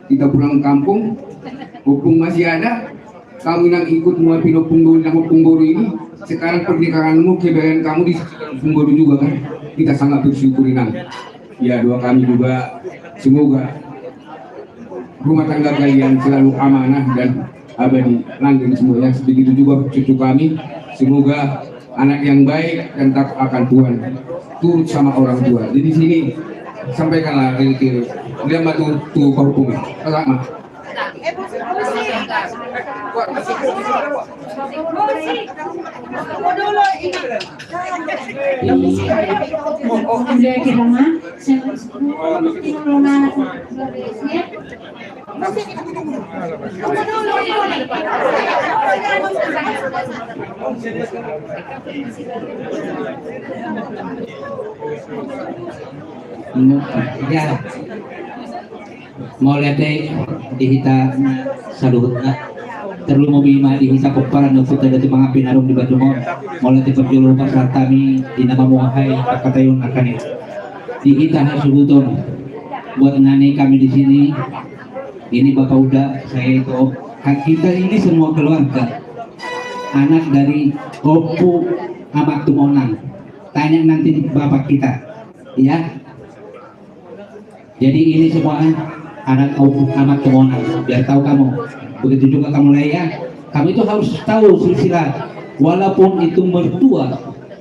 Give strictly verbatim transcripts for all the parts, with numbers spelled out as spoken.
Kita pulang kampung, mumpung masih ada, kamu yang ikut menguapin Ompung Boru, yang Ompung Boru ini, sekarang pernikahanmu, kebahagiaan kamu di Ompung Boru juga kan? Kita sangat bersyukur, Inang. Ya, doa kami juga, semoga rumah tangga kalian selalu amanah dan abadi langgeng semua, ya. Begitu juga cucu kami, semoga anak yang baik dan takut akan Tuhan, turut sama orang tua. Jadi sini sampaikanlah ini ke dia, bantu tu parhubung. Selamat. Ya. Mauliate di hita saluhutna. Tarlumobi ma di hita pomparan ni ompunta Datu Mangambe na adong di Bandung on. Mauliate parjolo pasahat hami di na mamuhai pangkataion nangkin i. Di hita hasuhuton, buat nani kami di sini, ini Bapak Uda, saya itu, kita ini semua keluarga, anak dari Ompu Amat Tumonang. Tanya nanti bapak kita, ya. Jadi ini semua anak Om Amat Tumonang, biar tahu kamu. Begitu juga kamu, Lea. Kamu itu harus tahu silsilah, walaupun itu mertua,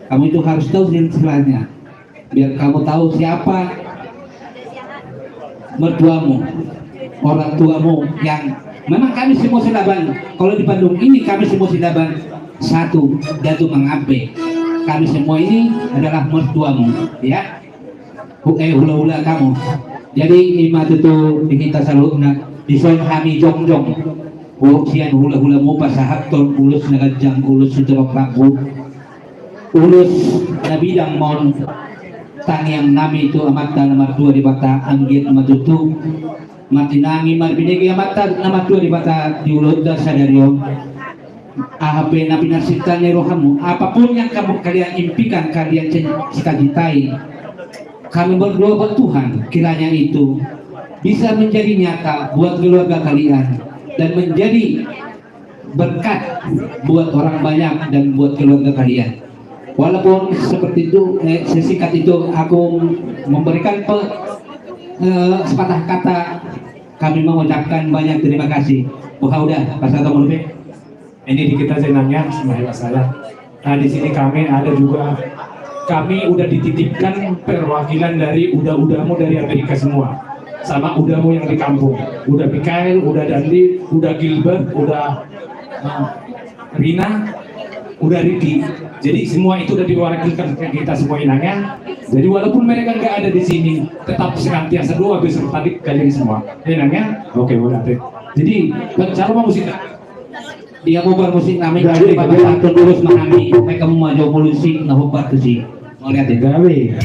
kamu itu harus tahu silsilahnya. Biar kamu tahu siapa mertuamu, orang tuamu yang memang kami semua Silaban. Kalau di Bandung ini kami semua Silaban satu, Datu Mangambe. Kami semua ini adalah mertuamu, ya. Hu-, eh, hulahula kamu. Jadi, ima tutu di hita saluhutna, dison hami jongjong. Hu-, sian hulahulamu pasahathon ulos na ganjang, ulos sitorop rambu. Ulos na bidang ma on, tangiang nami tu Amanta na martua Debata, anggiat ma tutu martinangi marbinege Amanta na martua Debata di ulaonta sadari on. Aha pe na pinarsinta ni rohamu, apapun yang kamu, kalian impikan, kalian cita-citai, kami berdoa buat Tuhan, kiranya itu bisa menjadi nyata buat keluarga kalian dan menjadi berkat buat orang banyak dan buat keluarga kalian. Walaupun seperti itu, eh, sesingkat itu aku memberikan pe-, eh, sepatah kata, kami mengucapkan banyak terima kasih. Wah, udah, pas atau mau lebih? Ini dikit aja, Inang, ya, sembah masalah. Nah, di sini kami ada juga, kami udah dititipkan perwakilan dari uda-udamu dari Amerika semua. Sama udamu yang di kampung. Uda Mikael, uda Dandi, uda Gilbert, uda, eh, Rina, uda Riki. Jadi semua itu udah diwakilkan ke kita semua, Inang, ya. Jadi walaupun mereka nggak ada di sini, tetap senantiasa doa beserta di kalian semua. Ya, Inang, ya? Oke, udah, deh. Jadi, buat calon musik, dia mau bermusik namanya. Gabe, gabe. Pantun dulu sama kami. Mereka mau maju musik, nah, obat tuh sih. Mau lihat ya? Gabe.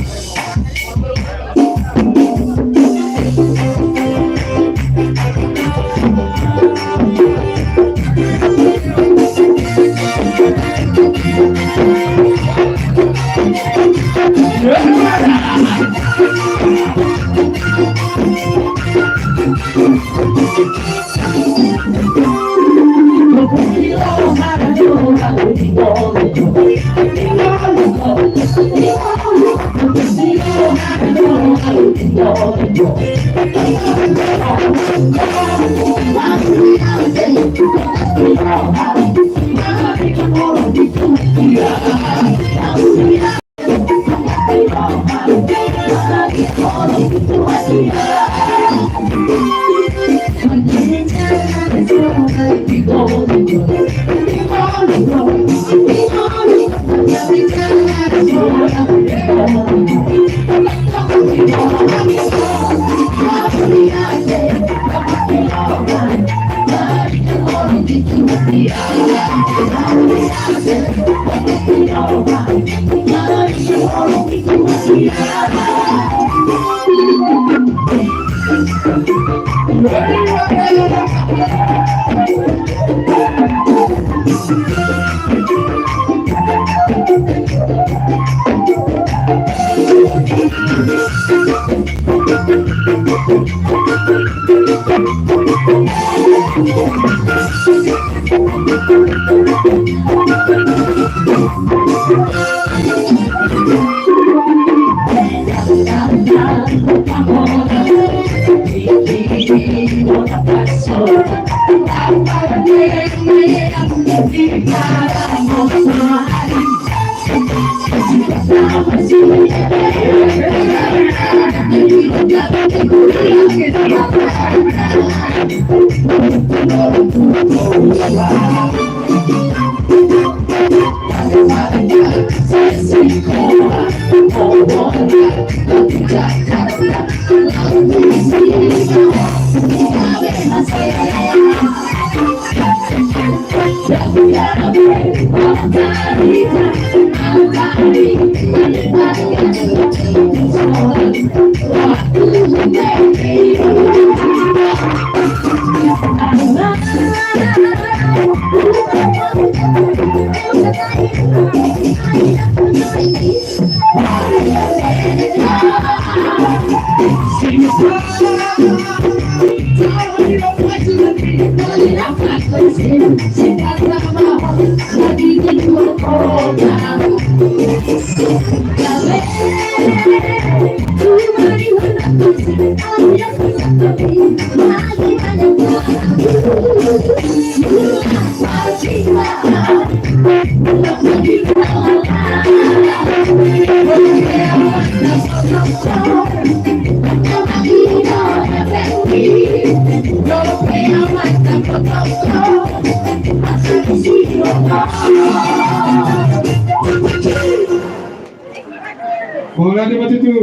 Mauliate ma tutu.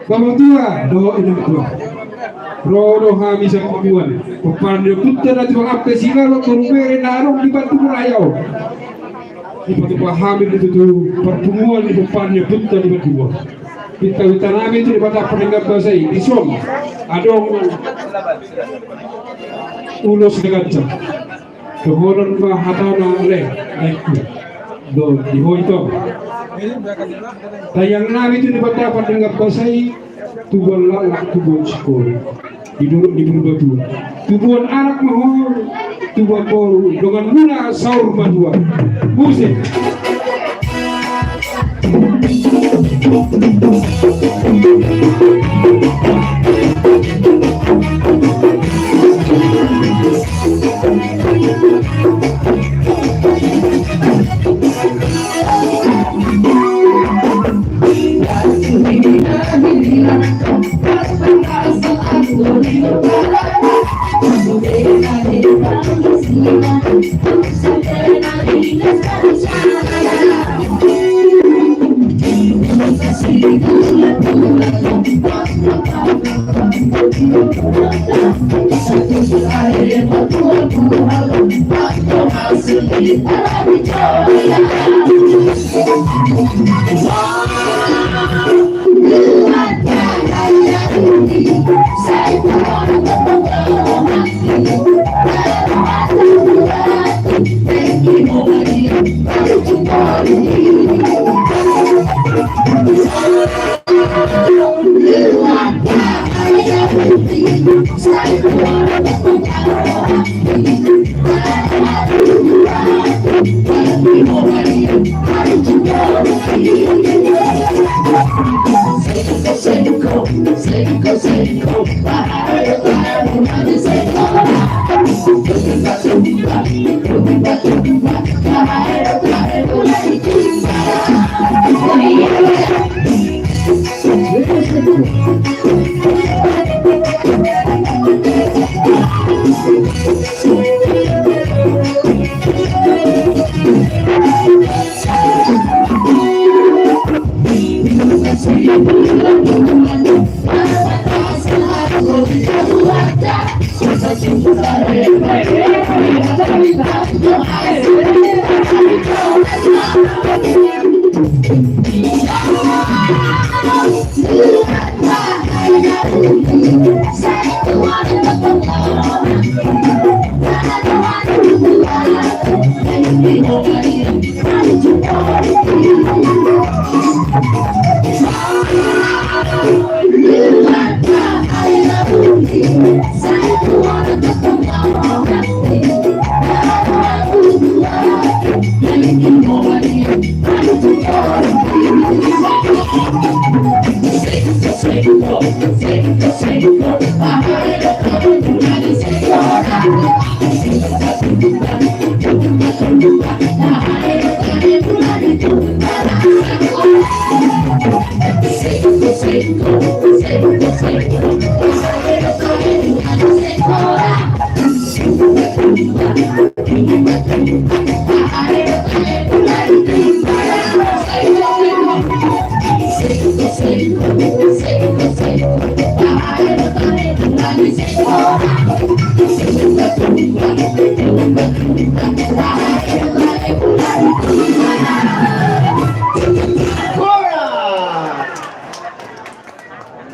Bapatua dohot inantua, ro do hami sian punguan pomparan ni ompunta Natualampe Silalot Toru Bere na adong di Bandung Raya on. Dipatupa hami do tutu parpunguan ni pomparan ni ompunta di Bandung on. Pinta-pinta nami tu Debata Pardenggan Basa i, dison adong ulos na ganjang. Dohonon ma hatana le, laengku. Do, di ho ito. Tangiang nami tu Debata Pardenggan Basa i, tubuan laklak, tubuan singkoru. Di dolok ni Purbatua. Tubuan anak ma ho, tubuan boru, dongan muna saur matua. Musik.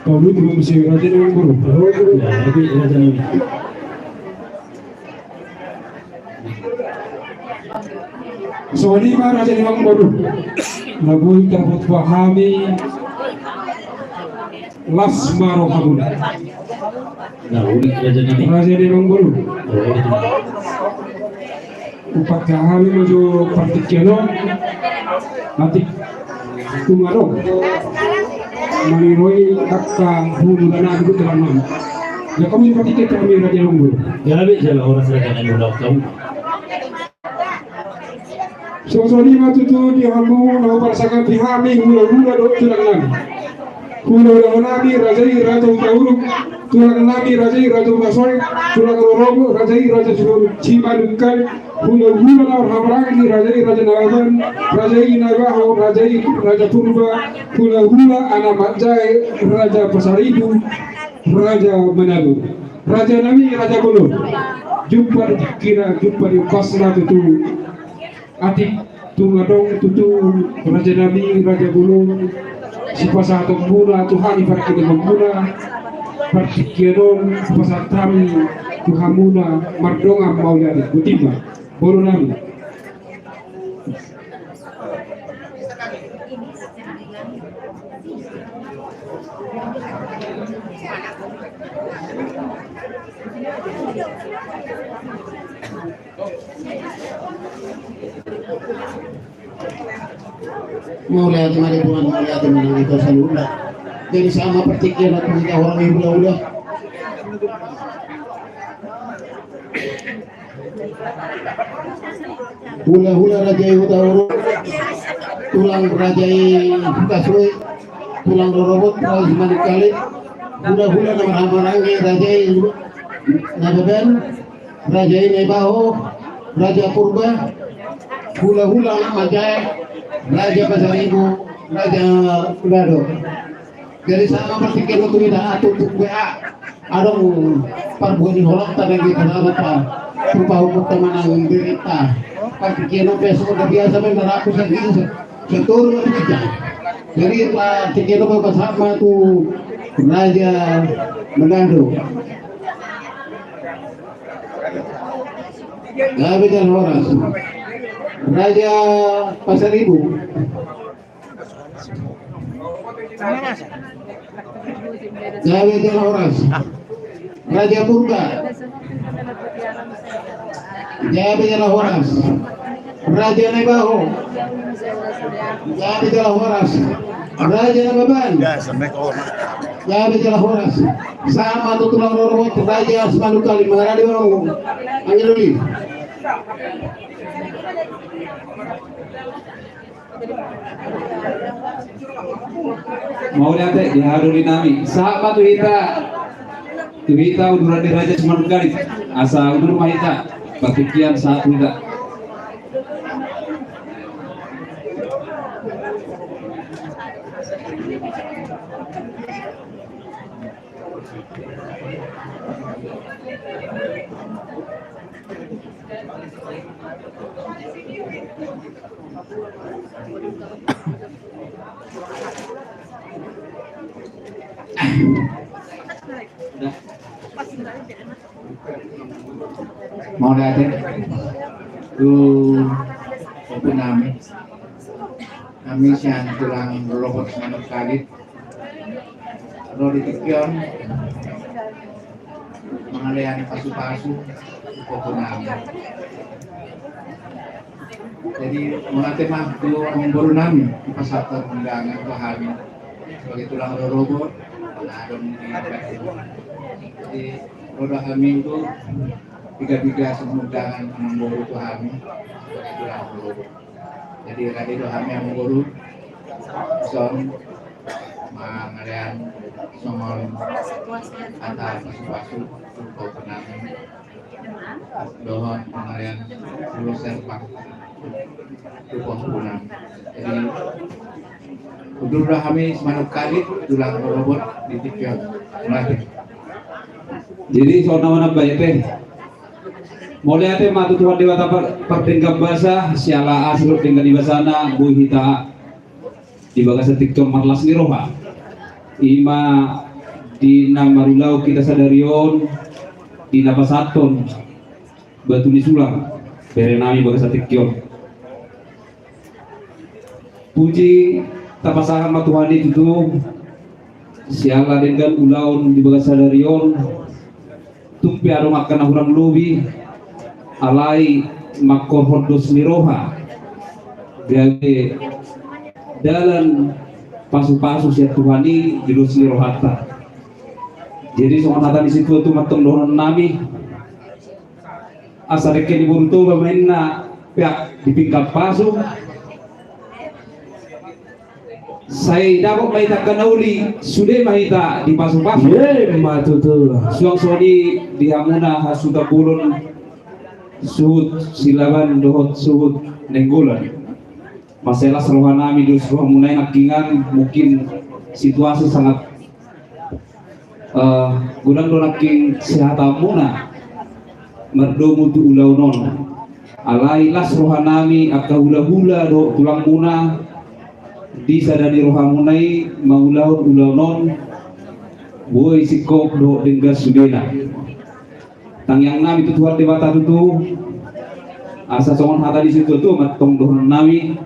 Paulus belum si raja ni, Bang Boru. Ya, tapi raja ni. Songon i ma raja ni, Bang Boru. Na boi tarhut hami las ma rohamuna. Na boi raja ni, Bang Boru. Umpasa hami ma jo partingkian on. Atik tung adong maniroi angka hulahula nami tu tulang nami. Jadi hami partingkian hami raja ni, Bang Boru. Jadi jala horas raja ni, Bang Boru. Songon i ma tutu di hamu na huparsangapi hami hulahula dohot tulang nami. Hulahula nami raja i Raja Hutauruk, tulang nami raja i Raja Hutasoit, tulang rorobot raja i Raja Simanungkalit, hulahula na marhahamaranggi raja i Raja Nababan, raja i Naibaho, raja i Raja Purba, hulahula na manjae Raja Pasaribu, Raja Manado. Raja nami Raja Bolon. Jumpa di tingkina, jumpa di ombasna tutu. Atik tung adong tutu raja nami Raja Bolon sipasahatonmuna tu hami partingkianmuna, partingkian on hupasahat hami tu hamuna mardongan mauliate. Botima, boru nami. Mauliate ma di Tuhan, mauliate ma di hita saluhutna. Jadi sahat ma partingkian on tu hita horong ni hulahula. Hulahula raja i Hutauruk, tulang raja i Hutasoit, tulang rorobot raja i Simanungkalit, hulahula na marhahamaranggi raja i Nababan, raja i Naibaho, Raja Purba, hulahula na manjae Raja Pasaribu, Raja Manado. Jadi sahat ma partingkian on tu hita, atur tu W A. Adong parbue ni holongta nang hita, sahat ma tu pahompunta manang berita. Partingkian on pe songon na biasa ma, na rapu sandiri, satoru ma tu hita. Jadi partingkian on pe sahat ma tu Raja Manado. Gabe jala horas. Raja Pasaribu. Gabe jala horas. Raja Purba. Gabe jala horas. Raja Naibaho. Gabe jala horas. Raja Nababan. Gabe jala horas. Sahat ma tu tulang rorobot Raja Simanungkalit, mangarade ma. Anggi doli. Mauliate di haha doli nami. Sahat ma tu hita, tu hita uduran ni Raja Simanungkalit. Asa udur ma hita, partingkian sahat tu hita. Mauliate tu ompu nami. Hami sian tulang rorobot Simanungkalit. Ro di tingki on mangalehon pasupasu tu ompu nami. Jadi mauliate ma tu amangboru nami, hupasahat undangan tu hami sebagai tulang rorobot. Jadi, roda hami itu tiga-tiga semundangan menunggu tu hami. Jadi, tadi tu hami menunggu son mangalean songon hata pasu-pasu untuk penangan. Dohot pangalean ulos serpak tu pongkunan. Jadi, udur do hami simanuk kali tulang rorobot di tingki on. Mauliate. Jadi, songon na manambai pe. Mauliate ma tu Tuhan Debata par-, pardenggan basa, siala asi dohot denggan ni basana, boi hita di bagasan tingki on marlas ni roha. Ima di na marulaon hita sadari on, di na pasahathon batu ni sulang, bere nami bagasan tingki on. Puji tapasahat ma Tuhan i tutu, siala denggan ulaon di bagasan sadari on, tung pe adong angka na hurang lobi, alai mangkorhon dos ni roha, gabe dalan pasu-pasu sian Tuhan i di dos ni rohanta. Jadi songon hata ni situa-tua ma tong dohonon nami, asa dengke ni boru Toba ma inna, peak di pinggan pasu. Sai dapot ma hita angka na uli, sude ma hita dipasu-pasu. Ima tutu. Suang songon i di hamuna hasuhuton bolon, suhut Silaban dohot suhut Nainggolan. Mansai las roha nami di dos rohamuna i nangkiningan, mungkin situasi sangat Eh, godang do nangkin sihatamuna mardomu tu ulaon on. Alai las roha nami angka hula-hula dohot tulangmuna di sada ni rohamuna i mangulahon ulaon on, boi singkop dohot denggan sudena. Tangiang nami tu Tuhan Debata tutu, asa songon hata ni situa-tua ma tong dohonon nami,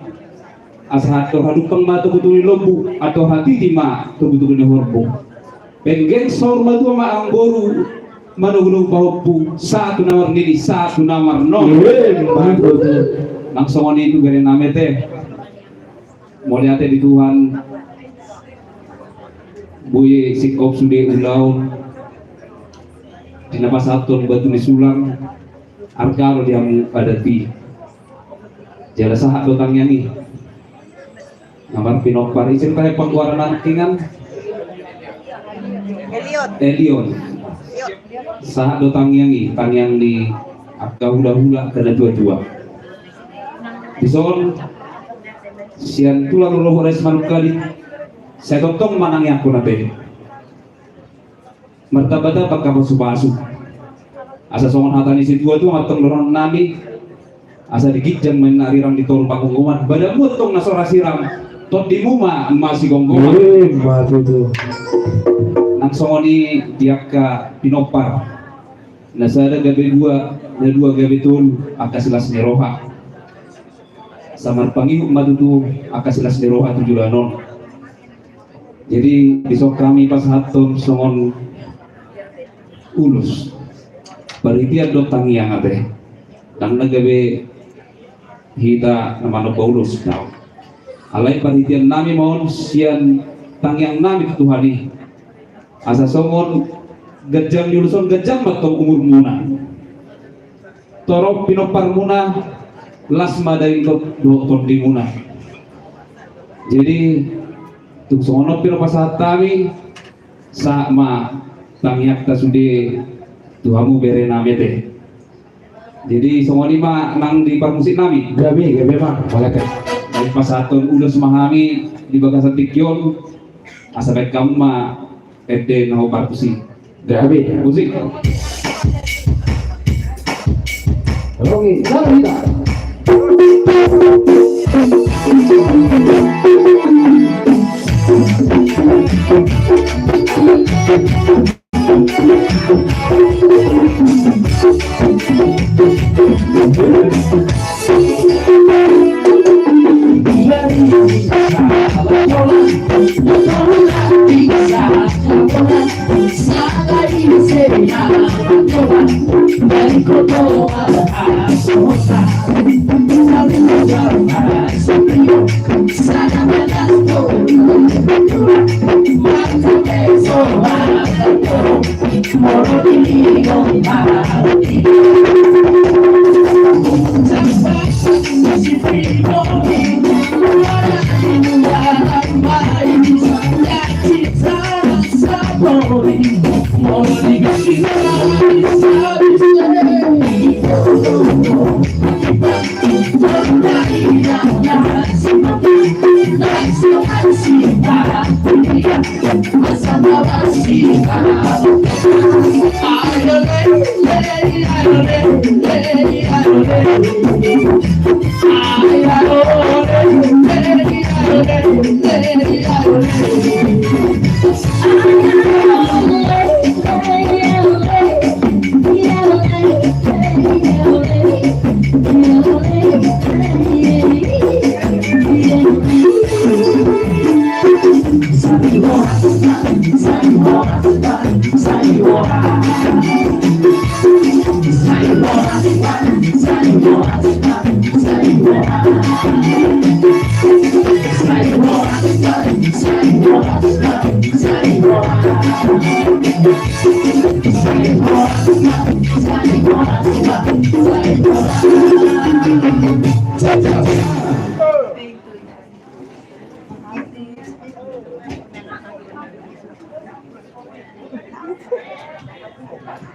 asa andor hadumpang ma togu-togu ni lombu, andor hatiti ma togu-togu ni horbo. Penggeng saur matua ma amangboru, manogu-nogu pahompu, sahat tu na marnini, sahat tu na marnono. Ima tutu. Nang songon i tu bere nami ate. Mauliate di Tuhan, boi singkop sude ulaon di na pasahathon batu ni sulang, arga do di hamu adat i. Jala sahat do tangiang i. Na marpinompar, ise tahe panggoaran nangkiningan? Elion. Elion. Sahat do tangiang i, tangiang ni angka hula-hula, angka na tua-tua. Dison, sian tulang rorobot Rais Manungkalit, sai tongtong manangiangkon ate. Martamba-tamba angka pasu-pasu. Asa songon hata ni situa-tua ma tong dohonon nami, asa di ginjang ma inna arirang, di toru panggonggoman, badanmu antong na so ra siram, tondimu ma, ma sigomgoman. Ima tutu. Nang songon i di angka pinompar, na sada gabe dua, na dua gabe tolu, angka silas ni roha. Asa marpangihut ma tutu angka silas ni roha tu joloan on. Jadi, dison hami pasahathon songon ulos. Parhitean do tangiang ate. Ndang na gabe hita na manomba ulos. Alai parhitean nami ma on sian tangiang nami tu Tuhan i. Asa songon ganjang ni ulos on, ganjang ma tong umurmuna. Torop pinomparmuna, las ma daingot dohot tondimuna. Jadi, tung songon on pe na pasahat hami, sahat ma tangiangta sude tu hamu bere nami ate. Jadi, songon i ma nang di parmusik nami. Gabe, gabe ma, mauliate. Jadi, pasahathon ulos ma hami di bagasan tingki on, asa baen hamu ma ende na hombar tusi. Gabe. Musik. Oke, jalo hita.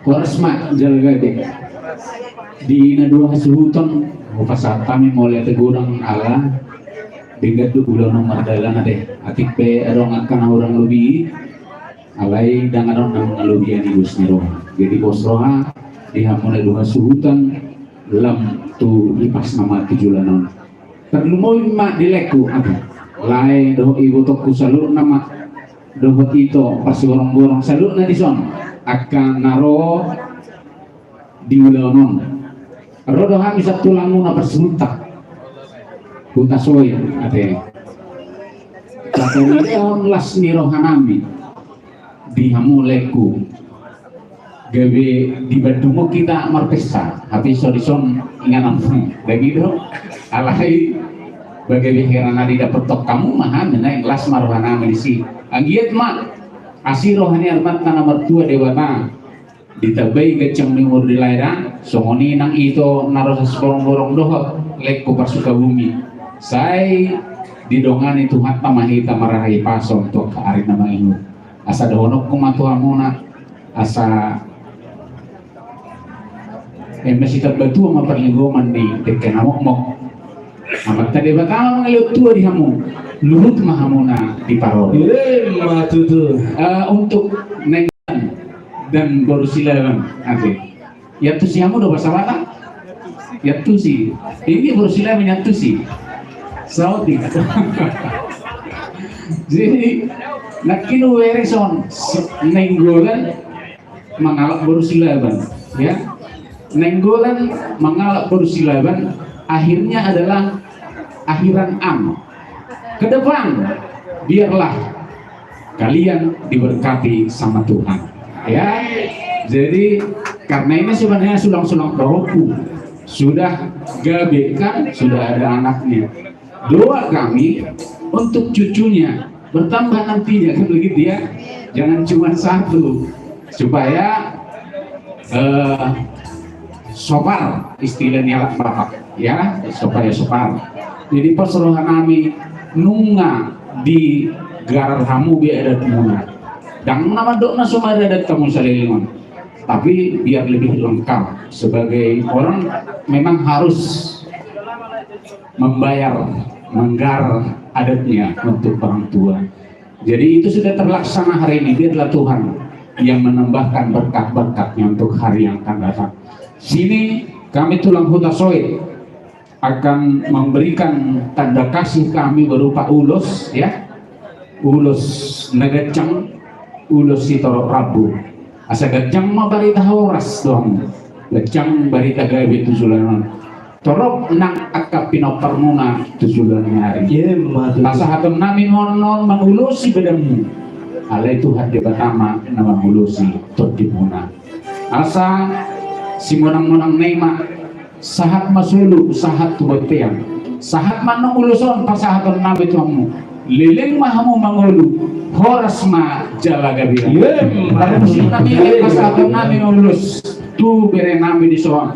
Horas ma jala gabe. Di na dua hasuhuton, hupasahat hami mauliate godang ala denggan do ulaon on mardalan ate. Atik pe adong angka na hurang lobi, alai ndang adong na mangalobi i, pos ni roha. Jadi pos roha di hamu na dua hasuhuton lam tu hipas nama tu joloan on. Tarlumobi ma di laengku, ate, lae dohot ibotongku saluhutna ma, dohot ito parsigorong-gorong saluhutna dison, angka na ro di ulaon on. Ro do hami sian tulangmuna Parsibutak, Hutasoit, ate. Tapaulihon las ni rohanami di hamu laengku. Gabe di Bandung on hita marpesta, hape so dison inganan, dang i do. Alai bagabe hera na didapothon hamu ma hami, naeng las ma rohanami disi. Anggiat ma asi roha ni Amanta na martua Debata, ditambai ganjang ni umur di lae da, songon i nang ito na ro sian sigorong-gorong dohot laengku parsukabumi. Sai didongani Tuhanta ma hita marhahipason tu ari na mangihut. Asa dohononku ma tu hamuna, asa eme sitamba tua ma parlinggoman ni dengke na mokmok. Amanta Debata ma mangalehon tua di hamu, luhut ma hamuna diparorot. Ima tutu. Eh, untuk Nainggolan dan boru Silaban, ate. Iantusi hamu do bahasa Batak? Iantusi. Ini boru Silaban iantusi. Saotik. Jadi, nangkin hubereng on, Nainggolan mangalap boru Silaban, ya. Nainggolan mangalap boru Silaban akhirnya adalah akhiran am. Ke depan, biarlah kalian diberkati sama Tuhan. Ya, jadi karena ini sebenarnya sulang-sulang parompu, sudah gabe kan, sudah ada anaknya. Doa kami untuk cucunya bertambah nantinya, kan begitu ya. Jangan cuma satu, supaya eh, sopar, istilah ni halak Batak, ya, supaya sopar. Jadi pos rohanami nunga digarar hamu be adatmuna. Dang na mandok na so mada adat hamu saleleng on. Tapi biar lebih lengkap, sebagai orang memang harus membayar, menggar adatnya untuk orang tua. Jadi itu sudah terlaksana hari ini, biarlah Tuhan yang menambahkan berkat-berkatnya untuk hari yang akan datang. Sini kami tulang Hutasoit akan memberikan tanda kasih kami berupa ulos, ya. Ulos na ganjang, ulos sitorop rambu. Asa ganjang ma barita horas dohot ganjang barita gabe tu joloan on. Torop nang angka pinomparmuna tu joloan ni ari. Ima tutu. Pasahatonnami ma on mangulosi badanmu. Alai Tuhan Debata ma na mangulosi tondimuna. Asa Simonang-monang na i ma, sahat ma solu, sahat tu bontean. Sahat ma annon ulos on pasahaton nami tu hamu. Leleng ma hamu mangolu, horas ma jala gabe. Parmusik nami, pasahaton nami ulos tu bere nami dison.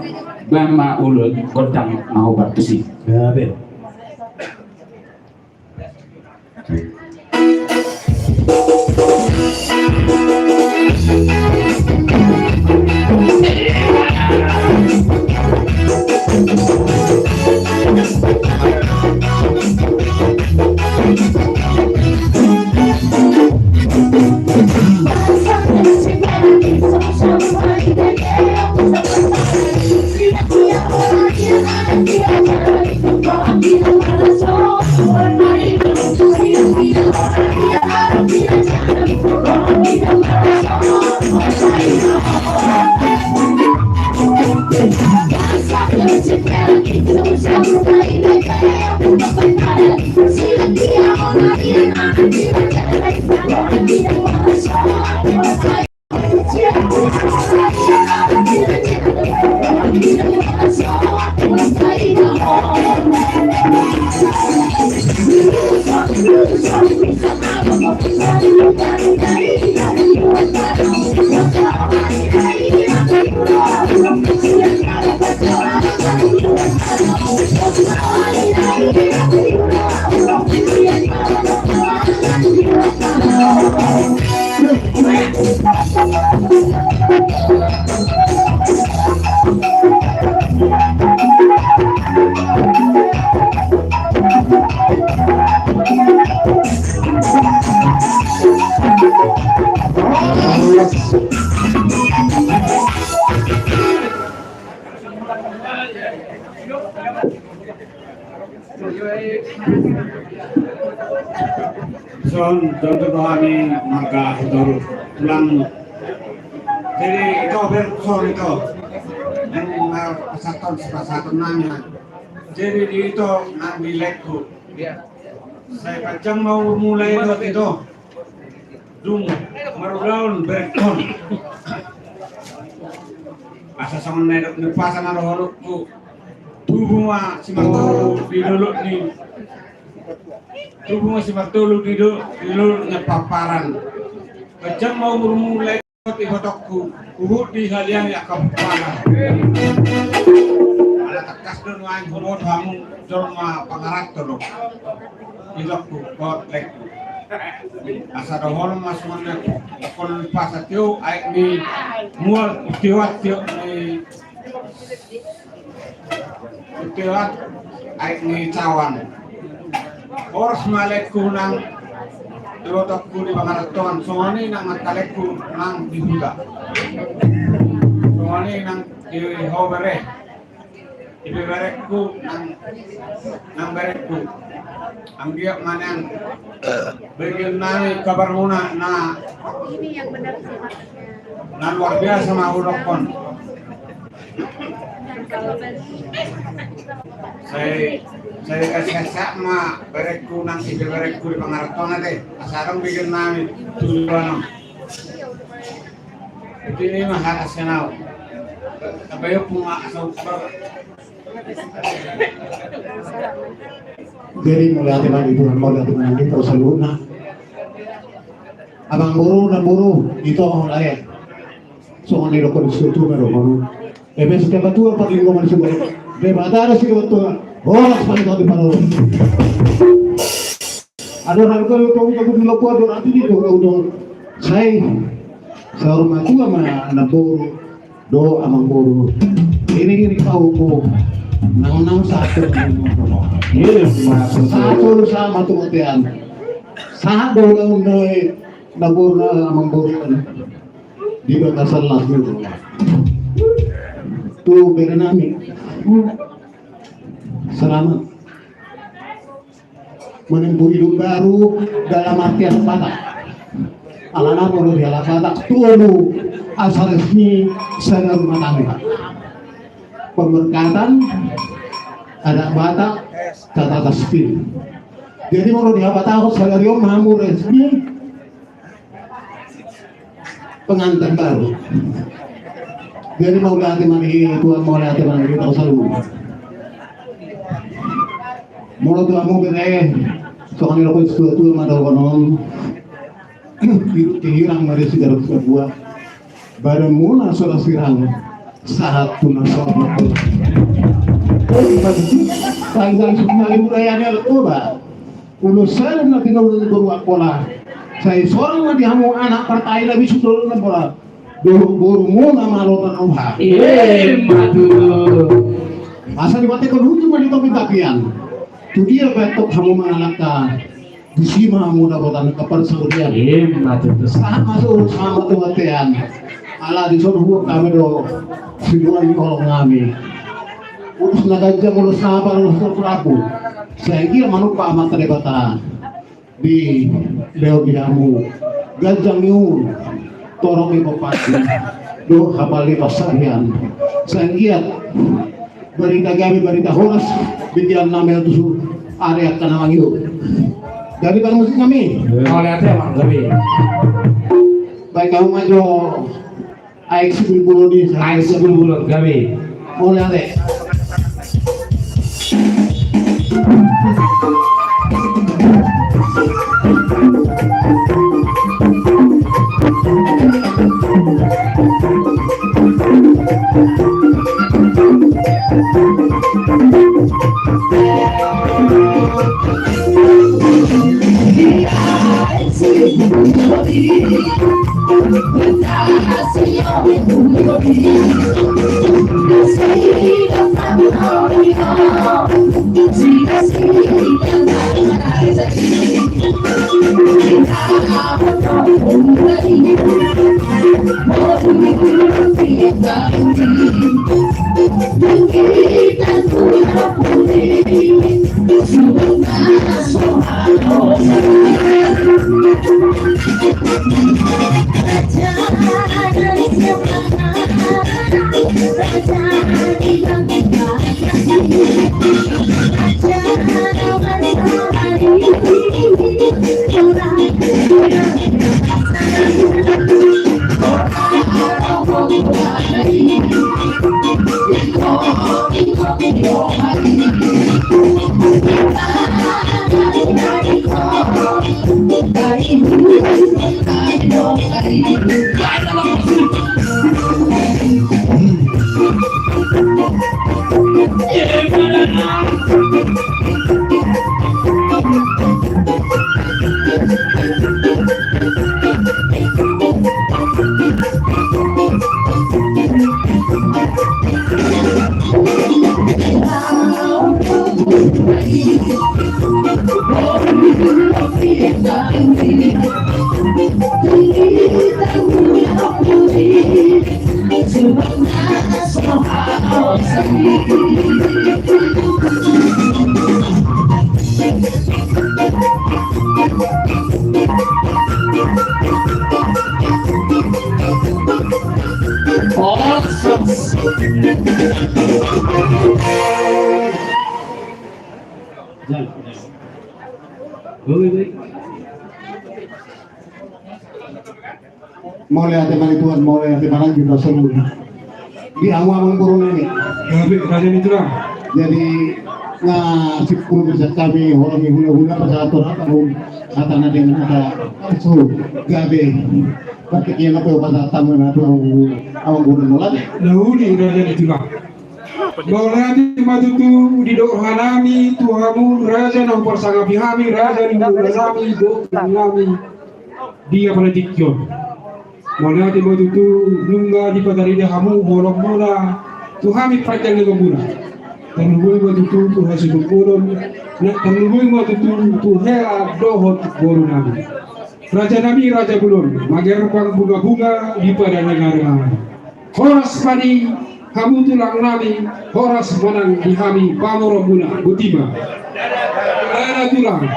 Baen ma ulos gondang na hobar tusi. Son, tontu do hami marga Hutauruk, tulangmu. Jadi ito, ber, son, ito. Nang, nang pasahaton, pasahaton nami, ha. Jadi di ito nang di laengku. Sai panjang ma umurmu lae dohot ito. Dung marulaon berenghon. Asa songon na nidok ni umpasa na dohononku. Tubu ma simartolu di dolok ni. Tubu ma simartolu di do-, di dolok ni Pamparan. Panjang ma umurmu lae dohot ibotongku, huhut dihaliangi angka pomparan. Ala tangkas do nuaeng huboto hamu jolma pangaranto do. Ibotongku dohot laengku. Asa dohonon ma songon na nidok ni umpasa, tio aek ni mual, tio aek, tio ni Tio aek ni cawan. Horas ma laengku nang ibotongku di pangarantoan, songon i nang angka laengku nang di huta. Songon i nang di ho bere. Ibeberengku nang, nang berengku. Anggiat ma nian bagian nami kabarmuna na, na luar biasa ma hudokkon. Sai, sai kasihasat ma berengku nang ibeberengku di pangarantoan ate. Asa adong bagian nami tujuan on. Jadi i ma hata sian au. Tabayokku ma asa umpar. Jadi mauliate ma di Tuhan, mauliate ma di hita saluhutna. Amangboru, namboru, ito, lae. Songon na nidokkon ni Situmorang ma dohonon. Ebe setiap tua paling roman sudah. Debata ada si tua. Horas paling kau di parolo. Adong na luka luka luka luka luka luka luka luka luka. Sai saur matua ma namboru dohot amangboru. Ini ini kau ko nang nang satu. Iya, satu sama tu tean. Satu lawan dohot namboru amangboru. Di bagasan las dulu. Tu bere nami. Selamat menempuh hidup baru dalam artian Batak. Alana molo di halak Batak tolu asa resmi sada rumah tangga. Pemberkatan, adat Batak, tata tasbih. Jadi molo di Batak sadari on ma hamu resmi pengantin baru. Jadi mauliate ma di Tuhan, mauliate ma di Tuhan saluhutna. Molo tu hamu bere, songon na didok situa-tua ma dohonon, hiruk hirang ma di sigaret sabua. Badanmuna so ra sirang, sahat tu na so ra martua. Tanggal sumali budaya ni anak toba. Ulos sada na tinodong boru Angkola. Sai songon ma di hamu anak partai na bisuk dohot na bola. Dohot borumuna malo na roha. Ima tutu. Asa dipatekon hujur ma di topi tapian. Tu dia pe antong hamu mangalangka, disi ma hamu dapotan angka parsaulian. Ima tutu. Sahat ma suhut, sahat ma tu bontean. Ala dison hubuat hami do sinuan ni holong nami. Ulos na ganjang, ulos na hapal, ulos na rambu. Sai anggiat manumpak Amanta Debata di lehon ni hamu ganjang ni umur, torop ni pomparan, dohot hapal ni parsaulian. Sai anggiat barita gabe, barita horas, di tian nami tutu ari angka na mangihut. Dari bang musik nami. Mauliate, Bang, gabe. Baik, hamu ma jo. Aek Sibulbulon i, Aek Sibulbulon, gabe. Mauliate. Mauliate ma di Tuhan, mauliate ma di Tuhan saluhutna. Di hamu amang boru nami. Gabe, raja ni tulang. Jadi, na sipul bisa hami, holong ni hulahula, pasahathon hata, hata na dengan hata, so, gabe. Berarti kena pe pasahat hamu na tu amang boru nami. Na uli, raja ni tulang. Mauliate ma tutu didok hanami tu hamu, raja na huparsangapi hami, raja ni hulahula nami, dohot tulang nami. Di apala tingki on. Mauliate ma tutu nunga dipatarida hamu holongmuna tu hami panjang ni umurmuna. Tarlumobi ma tutu tu hasuhuton, na tarlumobi ma tutu tu hela dohot boru nami. Raja nami, raja bolon, magerbang bunga-bunga di padang ni ari. Horas ma di hamu tulang nami, horas ma nang di hami pamoruonmuna, botima. Dada tulang.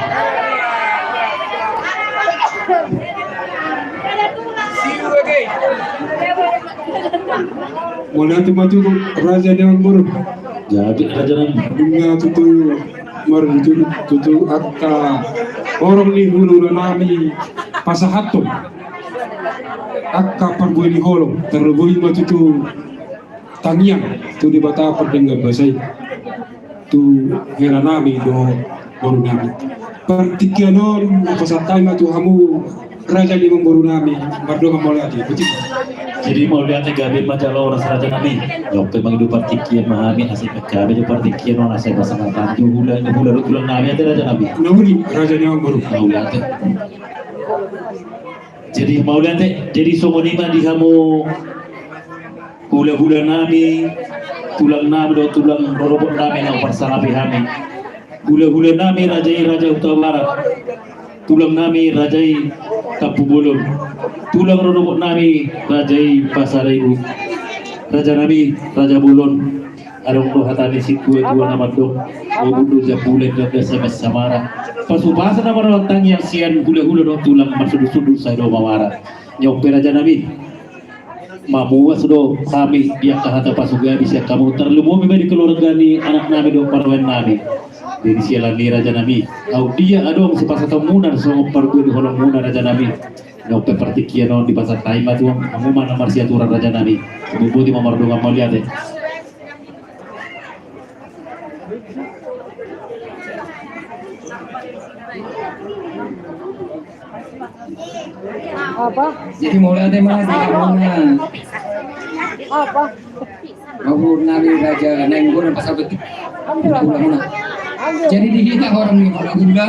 Mauliate ma tutu raja ni amang boru. Jadi raja nami. Nunga tutu marujung tutu angka horong ni hulahula nami pasahathon angka parbue ni holong, tarlumobi ma tutu tangiang tu Debata pardenggan basa i, tu hera nami dohot boru nami. Partingkian on hupasahat hami ma tu hamu raja ni amangboru nami, mardongan mauliate. Jadi mauliate, gabe ma jala horas raja nami. Nunga pe mangido partingkian ma hami, asa gabe jo partingkian on, asa pasahat hami jo hula, hula dohot tulang nami, ate raja nami. Na uli raja ni amangboru. Mauliate. Jadi mauliate, jadi songon i ma di hamu hula-hula nami, tulang nami dohot tulang rorobot nami na huparsangapi hami. Hula-hula nami raja i Raja Hutabarat, tulang nami raja i Tampubolon, tulang rorobot nami raja i Pasaribu. Raja nami, raja bolon. Adong do hata ni situa-tua na mandok, ngolu do jambulan gabe same samara. Pasu-pasu nama ro tangiang sian hula-hula dohot tulang marsundu-sundu sai do mamara. Nunga pe raja nami, mamuas do hami di angka hata pasupasu sian hamu, tarlumobi ma di keluarga ni anak nami dohot parumaen nami. Jadi siala ni i raja nami, aut dia adong sipasahatonmuna songon parbue ni holongmuna raja nami. Nunga pe partingkian on dipasahat hami ma tu hamu, hamu ma na marsiaturan raja nami. Boti ma mardongan mauliate. Apa? Jadi mauliate ma di hamuna. Apa? Amangboru nami Raja Nainggolan, pasal betul. Ambil apa? Hula-hula. Ambil. Jadi di hita horong ni hula-hula.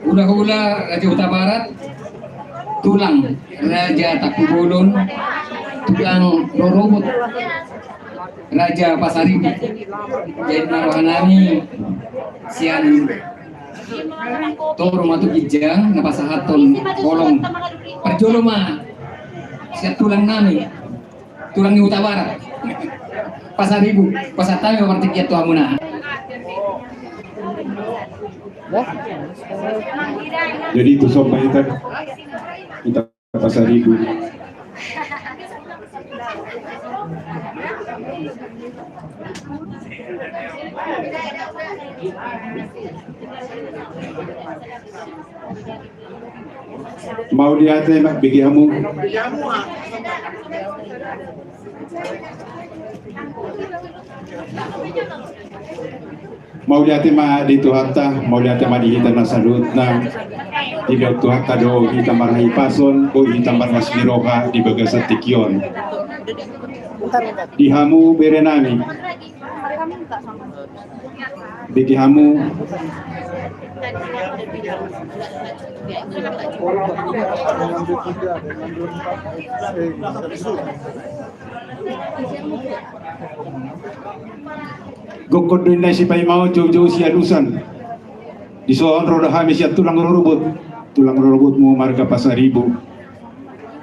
Hula-hula Raja Hutabarat, tulang Raja Tampubolon, tulang rorobot Raja Pasaribu. Jadi na roha nami sian toru ma tu ginjang na pasahathon holong. Parjolo ma sian tulang nami. Tulang ni Hutabarat. Pasaribu, pasahat hami ma partingkian tu hamuna. Jadi tu somba hita, hita Pasaribu. Mauliate ma, bege hamu. Mauliate ma di Tuhanta, mauliate ma di hita na saluhutna. Dilehon Tuhanta do hita marhahipason, boi hita marlas ni roha di bagasan tingki on. Di hamu bere nami. Bege hamu. Gokhon do inna i sipaimaon, joujou sialusan. Dison ro do hami sian tulang rorobot, tulang rorobotmu marga Pasaribu.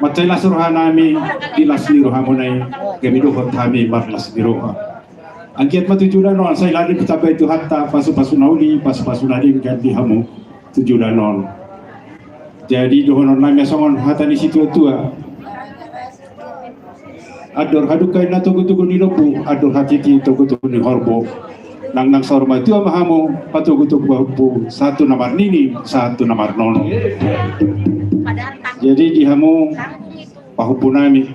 Mansai las roha nami di las ni rohamuna i, gabe dohot hami marlas ni roha. Anggiat ma tu joloan on sai lam ditambai Tuhanta pasupasu na uli, pasupasu na denggan di hamu tu joloan on. Jadi dohonon nami ma songon hata ni situatua: Andor hadungka inna togutogu ni lombu, andor hatiti togutogu ni horbo. Nangnang saur matua ma hamu, patogutogu pahompu, sahat tu na marnini, sahat tu na marnono. Jadi di hamu pahompu nami,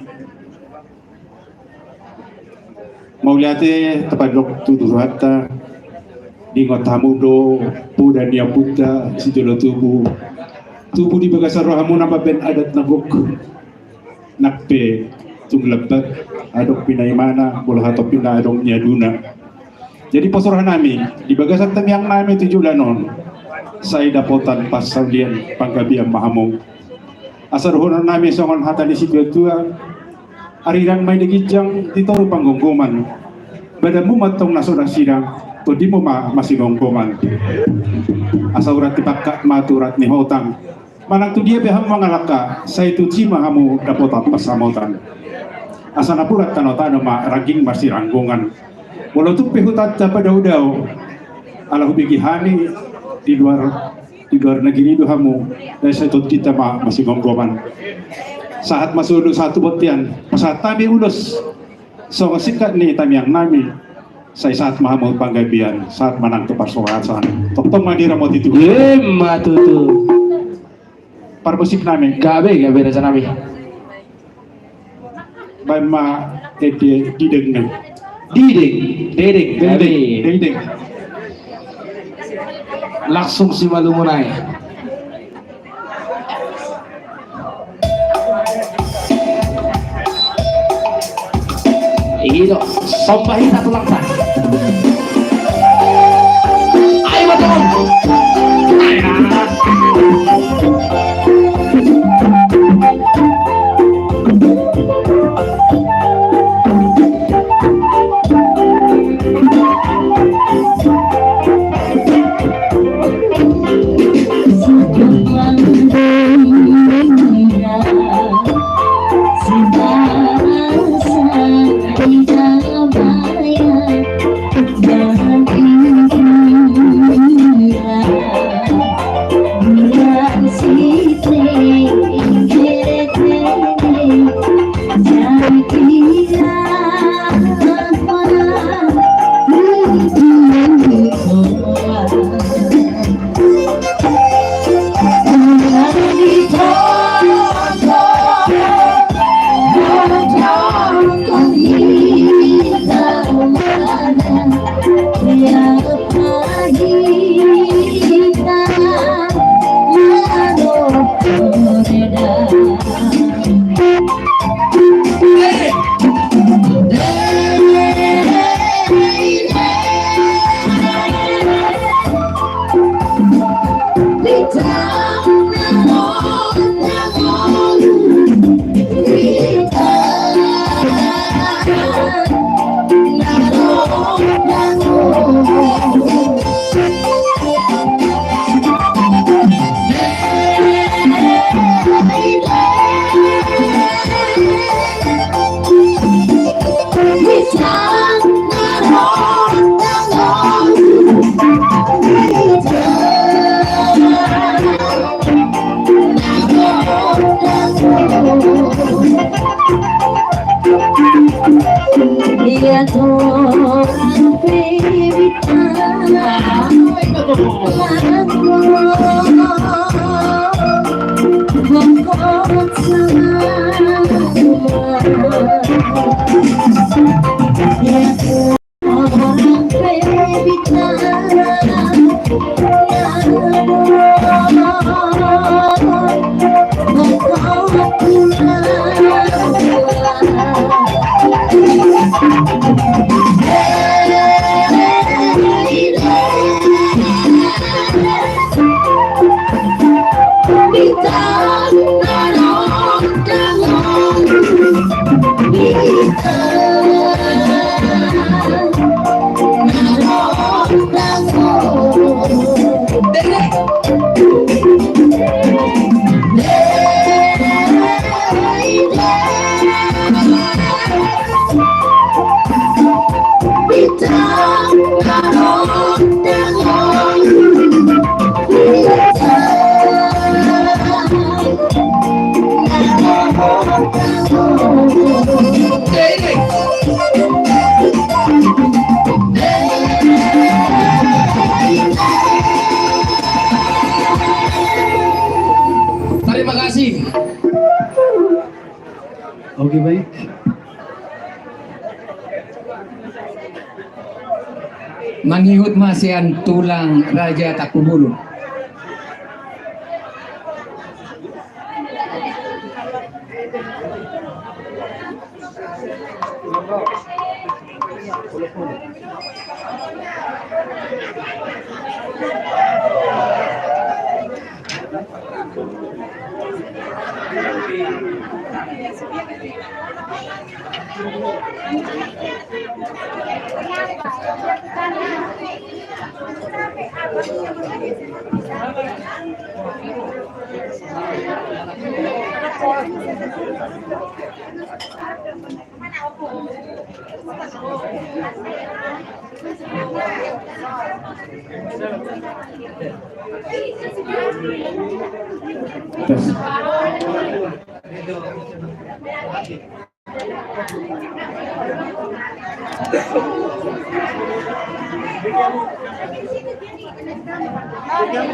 mauliate tapadok tu Tuhanta, diingot hamu do poda ni ompunta sijolo tubu. Tubu di bagasan rohamuna mambahen adat na gok. Nang pe tung lambat adong pinaimana, molo hatop pina adong niaduna. Jadi pos roha nami di bagasan tangiang nami tu joloan on, sai dapotan parsaulian panggabean ma hamu. Asa dohonon nami songon hata ni situatua: Arirang ma i di ginjang, di toru panggomgoman. Badanmu ma antong na so dang sidang, tondimmu ma masigomgoman. Asa urat ni pangkat ma tu urat ni hotang. Manang tu dia pe hamu mangalangka, sai tusi ma hamu dapotan pansamotan. Asa napuran tanotano ma rangging marsiranggongan. Molo tung pe hutanta padaodao, ala hubege hami di luar, di luar nagori do hamu, sai tondinta ma masigomgoman. Sahat ma solu, sahat tu bontean, pasahat hami ulos songon singkat ni tangiang nami. Sai sahat ma hamu panggabean, sahat ma nang tu parhorasan. Tongtong ma diramoti Tuhan. Ima tutu. Parmusik nami. Gabe, gabe raja nami. Baen ma ende didengna. Dideng, dedeng, dengdeng, dengdeng. Langsung si Malumu nai. I do, somba hita tulangta. Ayo, Bang. Terima kasih. Oke, baik. Mangihut ma sian tulang Raja Takkubulu.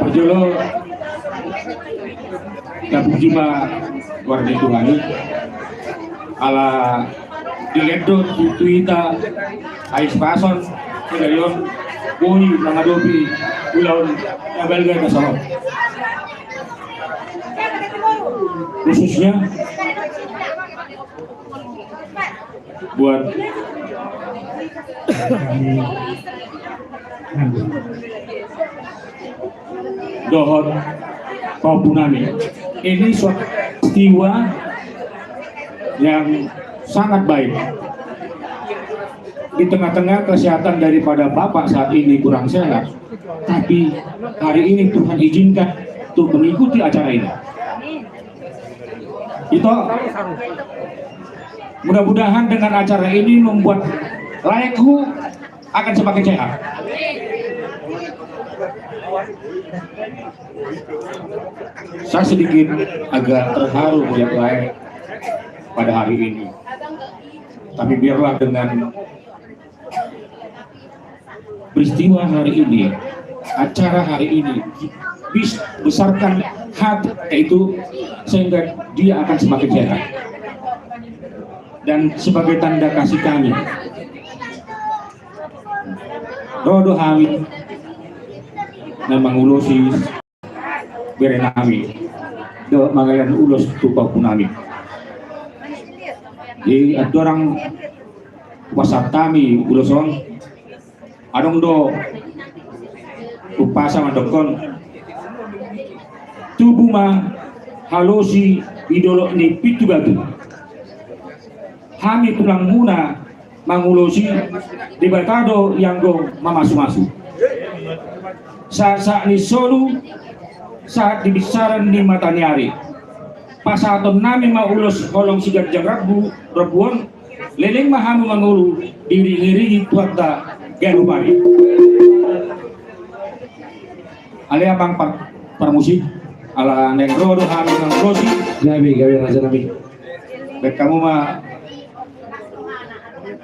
Parjolo, tapuji ma Amanta Tuhan i, ala Dilehon do tu hita hahipason sadari on boi mangadopi ulaon na balga na sahat. Khususnya buat dohot pahompu nami. Ini suatu peristiwa yang sangat baik. Di tengah-tengah kesehatan daripada Bapak saat ini kurang sehat, tapi hari ini Tuhan izinkan untuk mengikuti acara ini. Ito, mudah-mudahan dengan acara ini membuat laekhu akan semakin sehat. Saya sedikit agak terharu melihat laek pada hari ini. Tapi biarlah dengan peristiwa hari ini, acara hari ini, bis-, besarkan hati, yaitu sehingga dia akan semakin sehat. Dan sebagai tanda kasih kami, ro do hami na mangulosi bere nami, do mangalehon ulos tu pahompu nami. Jadi andorang hupasahat hami ulos on, adong do umpasa mandokkon: Tubu ma halosi di dolok ni Pitu Batu. Hami tulangmuna mangulosi, Debata do ianggo mamasumasu. Sahat-sahat ni solu, sahat di binsaran ni mataniari, pasahaton nami ma ulos holong siganjang rambu, rambu on, leleng ma hamu mangolu diiring-iringi Tuhanta ganup ari. Ale amang par-, parmusik, ala naeng ro do hami mangulosi. Gabe, gabe raja nami. Baen hamu ma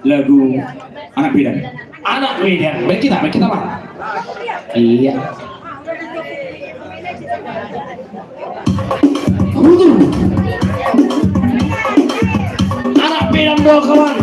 lagu Anak Medan. Anak Medan. Baen hita, baen hita ma. Iya. Anak Medan do kawan.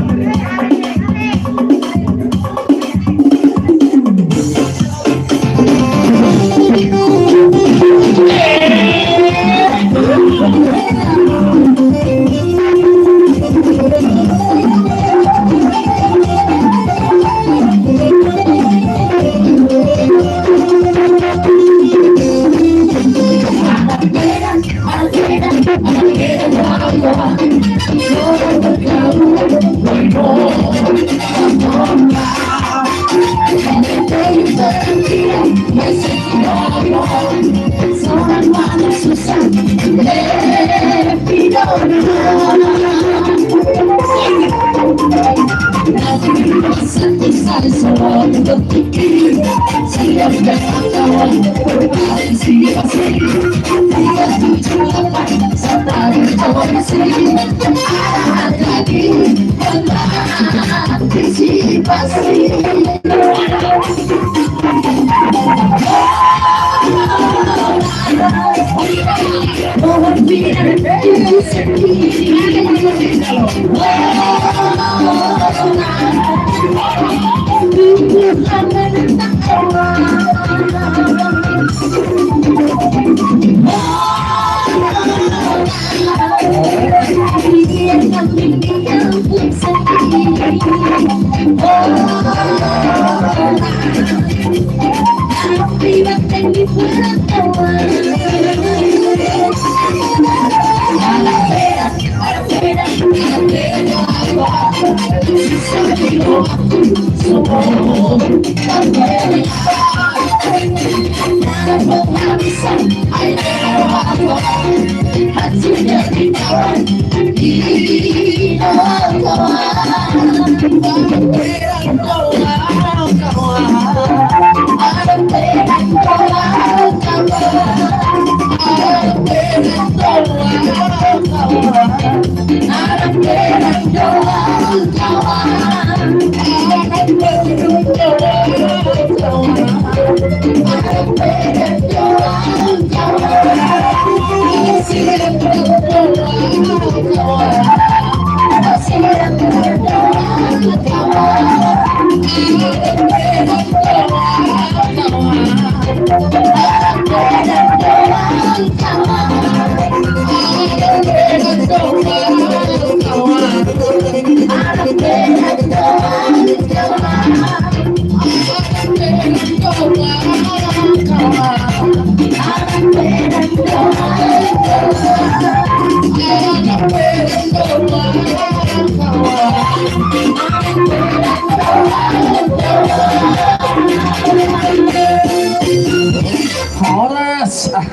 Horas. Ah.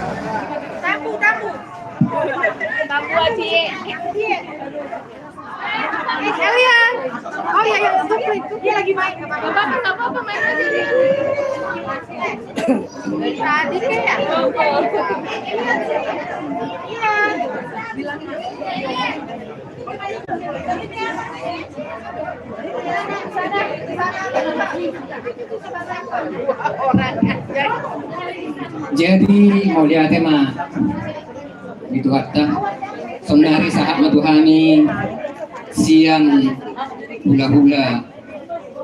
Tamu, tamu. Tamu, Aji. Kalian. Oh iya, iya, tutup, tutup. Dia lagi main, nggak apa-apa. Nggak apa-apa, nggak apa-apa, main aja dia. Dari tadi kayak. Iya. Jadi, mauliate ma di Tuhanta. Saonnari sahat ma tu hami sian hulahula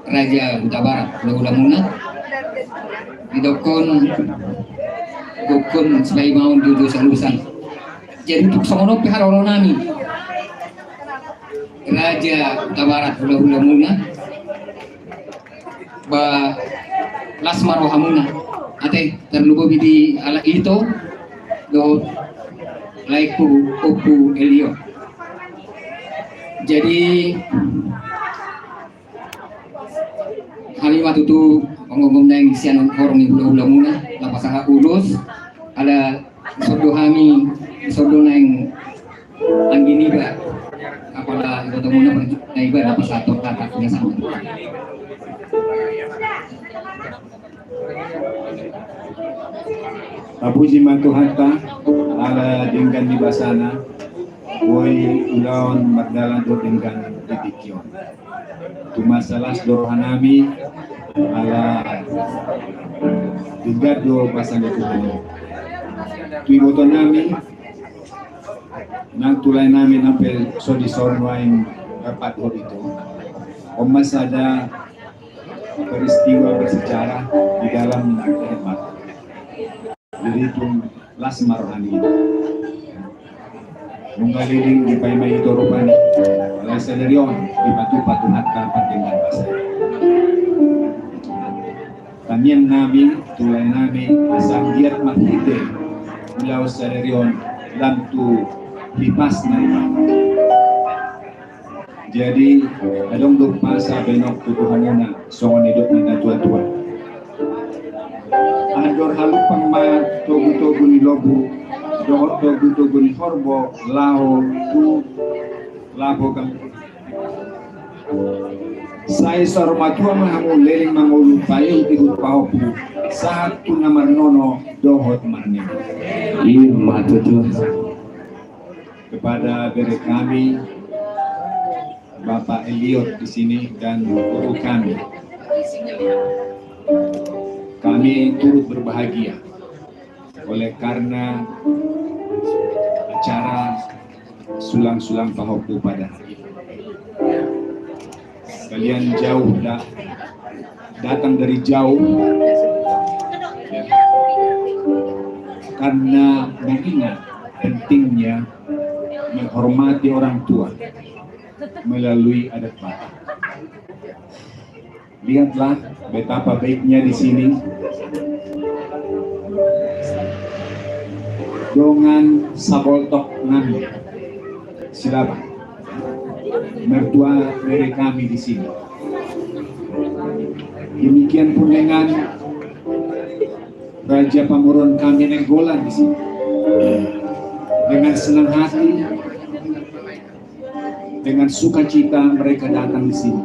Raja Hutabarat, hulahula muna. Didokkon, dokkon supaya mau di urusan-urusan. Jadi, tung songon on pe haroro nami. Raja Hutabarat, hulahula muna. Ba las ma rohamuna. Ate, tarlumobi di halak ito dohot laengku Ompu Elio. Jadi, hami ma tutu panggomgom naeng sian horong ni hulahula muna, laho pasahat ulos, ala sondo hami, sondo naeng anggi niba, apala iboto muna, na iba laho pasahat hata, na sama. Tapuji ma Tuhanta, ala denggan ni basana, boi ulaon mardalan dohot denggan di tingki on. Tung mansai las do rohanami, ala denggan do basa ni Tuhan i. Tu ibotonami, nang tu laenami nang pe so dison nuaeng rap dohot ito. On ma sada peristiwa bersejarah di dalam kehidupan. Jadi tung las ma rohani. Nunga leleng dipaima ito rupani. Alai sadari on dipatupa Tuhanta pardenggan basa. Tangiangnami, tu laenami, asa anggiat marhite ulaon sadari on lam tu hipasna Debata. Jadi, adong do umpasa bahenonku tu hamuna, songon nidok ni natuatua. Andor halumpang ma togutogu ni lombu dohot togutogu ni horbo laho tu lapo gam-, sai saur matua ma hamu leleng mangolu paihutihut pahompu sahat tu na marnono dohot marnini. I ma tutu. Kepada bere kami, Bapak Elliot di sini, dan guru kami. Kami turut berbahagia oleh karena acara sulang-sulang pahompu pada hari ini. Kalian jauh da-, datang dari jauh, ya, karena mengingat pentingnya menghormati orang tua melalui adat Batak. Lihatlah betapa baiknya di sini. Dongan saboltok nami, Silaban, mertua bere kami di sini. Demikian pun dengan Raja Pamoruan kami Nainggolan di sini. Dengan senang hati, dengan sukacita mereka datang di sini.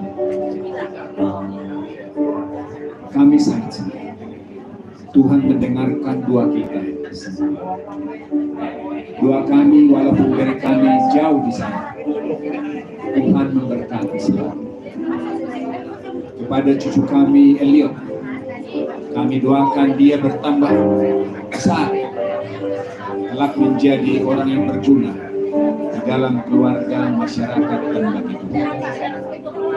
Kami sangat senang. Tuhan mendengarkan doa kita. Doa kami, walaupun bere kami jauh di sana, Tuhan memberkati selalu. Kepada cucu kami, Elliot, kami doakan dia bertambah besar, kelak menjadi orang yang berguna di dalam keluarga, masyarakat, dan bagi Tuhan.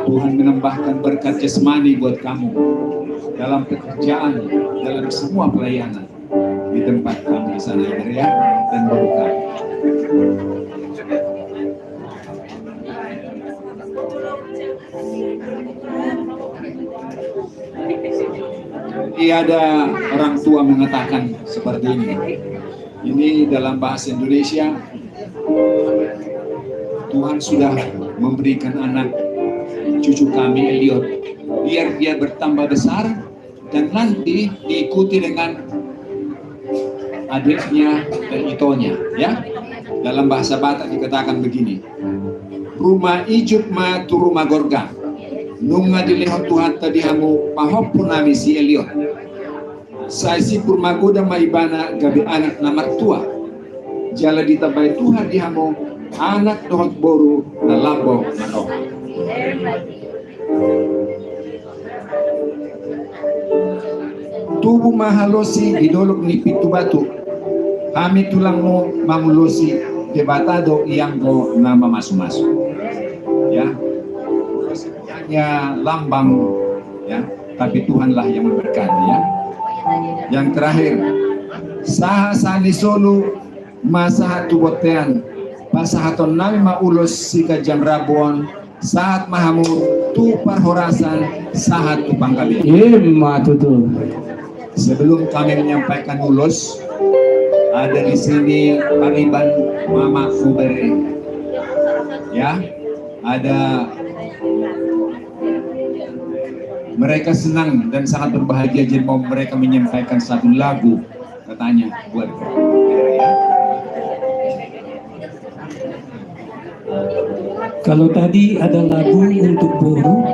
Tuhan menambahkan berkat jasmani buat kamu dalam pekerjaan, dalam semua pelayanan di tempat kamu di sana, ya, dan berkat. Jadi ada orang tua mengatakan seperti ini. Ini dalam bahasa Indonesia, Tuhan sudah memberikan anak cucu kami Elliot, biar dia bertambah besar dan nanti diikuti dengan adiknya dan itonya, ya. Dalam bahasa Batak dikatakan begini, ruma ijuk ma tu ruma gorga. Nunga dilehon Tuhanta di hamu pahompu nami si Elliot. Sai simpul magodang ma ibana gabe anak na martua. Jala ditambai Tuhan di hamu anak dohot boru na lambok na roha. Tubu ma halosi di dolok ni Pitu Batu. Hami tulangmu mangulosi, Debata do ianggo na mamasumasu. Ya. Hanya lambang, ya, tapi Tuhanlah yang memberkati, ya. Yang terakhir, sahat-sahat ni solu ma sahat tu bontean, pasahaton nami ma ulos siganjang rambu on, sahat ma hamu tu parhorasan, sahat tu panggabean. Ima tutu. Sebelum kami menyampaikan ulos, ada di sini pariban mama ku bere. Ya, ada. Mereka senang dan sangat berbahagia, jadi mau mereka menyampaikan satu lagu, katanya, buat. Kalau tadi ada lagu untuk boru,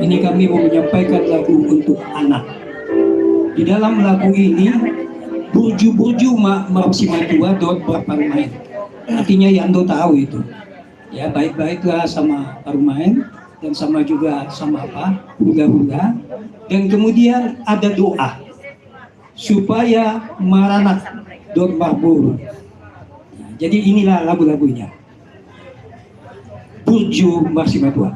ini kami mau menyampaikan lagu untuk anak. Di dalam lagu ini, burju-burju ma, marsimatua dohot marparumaen. Artinya, ya, anda tahu itu. Ya, baik-baiklah sama parumaen dan sama juga sama apa, hula-hula. Dan kemudian ada doa supaya maranak dohot marboru. Nah, jadi inilah lagu-lagunya. Burju marsimatua.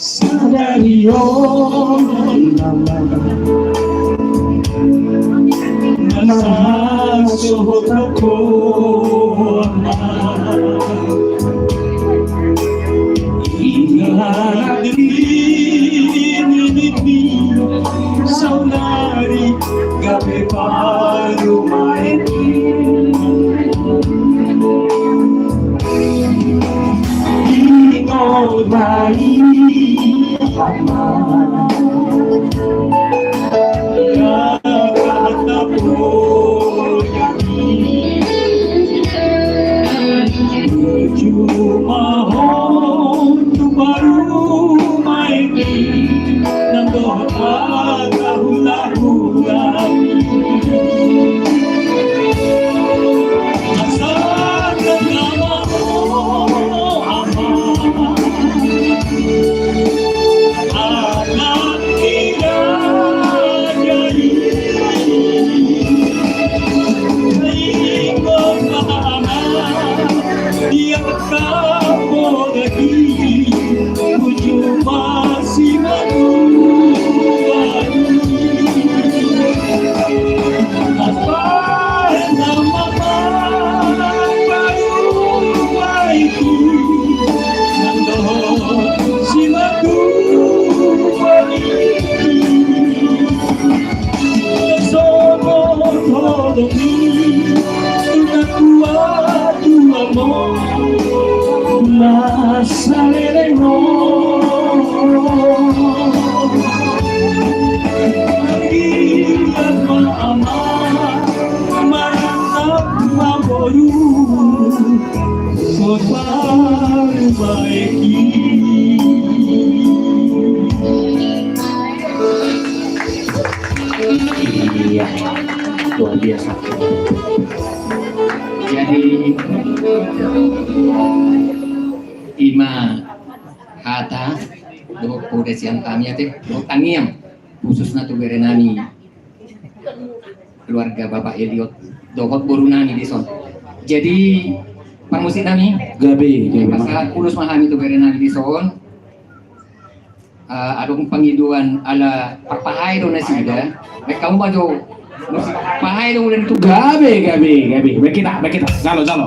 Sadari on nama na sohot ho ama. Inganan di nini saonari gabe parumaen. Ingot ma i ama. Iya, luar biasa. Jadi, ima hata dohot poda sian hami ate dohot tangiang khususna tu bere nami, keluarga Bapak Elliot dohot boru nami dison. Jadi, parmusik nami, gabe, gabe, pasahat ulos ma hami tu bere nami dison. Ah, adong pangidoan ala parpahai do nasida. Baen hamu ma jo. Pahai do mula tu. Gabe, gabe, gabe. Baen hita, baen hita. Jalo, jalo.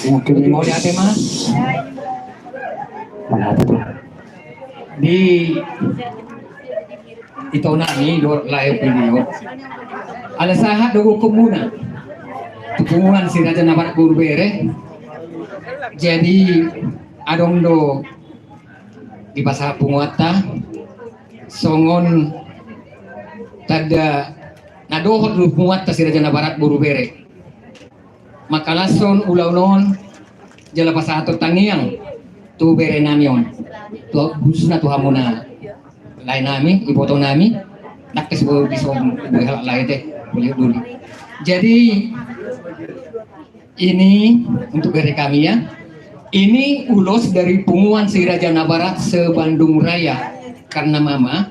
Oke, mauliate ma. Mauliate, Pak. Di ito nami do live video. Ala sahat do gokhonmuna tu punguan Si Raja Nabarat boru bere. Jadi adong do dipasahat punguanta songon tanda na dohot do punguanta Si Raja Nabarat boru bere. Mangkalashon ulaon on jala pasahathon tangiang tu bere nami on, tu, khususna tu hamuna lae nami, iboto nami. Ndang pe so dison boi halak lae te, boleh dulu. Jadi ini untuk bere kami ya. Ini ulos dari punguan Si Raja Nabarat se-Bandung Raya, karena mama,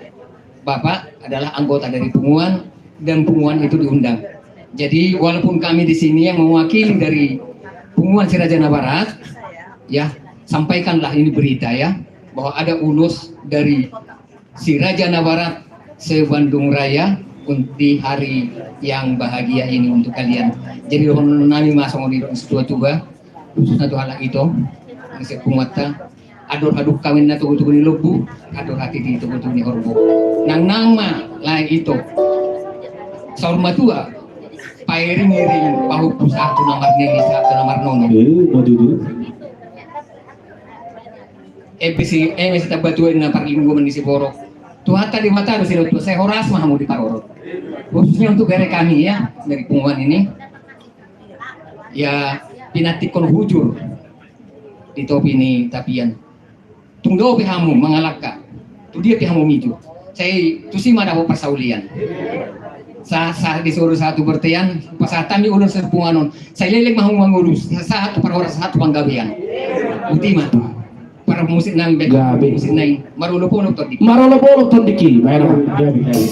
bapak adalah anggota dari punguan dan punguan itu diundang. Jadi walaupun kami di sini yang mewakili dari punguan Si Raja Nabarat, ya, sampaikanlah ini berita ya, bahwa ada ulos dari Si Raja Nabarat se-Bandung Raya un-, di hari yang bahagia ini untuk kalian. Jadi dohonon nami ma songon i do situa-tua. Khususna tu halak ito, na sian punguanta, andor hadungka ma ninna togutogu ni lombu, andor hatiti togutogu ni horbo. Nangnang ma lae ito. Saur matua, pairingiring pahompu sahat tu na marnini, sahat tu na marnono. Eh, ma tutu. Eme si, eme si tambatua ninna parlinggoman ni siborok. Tuhanta Debata do sidohot, sai horas ma hamu diparorot. Khususnya untuk bere kami ya, dari punguan ini. Ya, pinantikkon hujur di topi ni tapian. Tung dao pe hamu mangalangka, tu dia pe hamu mijur, sai tusi ma dapot parsaulian. Sa, sa, disuruh satu bertean, pasahat hami ulos sepunganon. Sai leleng ma hamu mangurus, sahat tu parhorasan, sahat tu panggabean. Uti ma tu. Para musik nami, baik musik nai. Marolopolop tondiki. Marolopolop tondiki. Baik, baik, baik.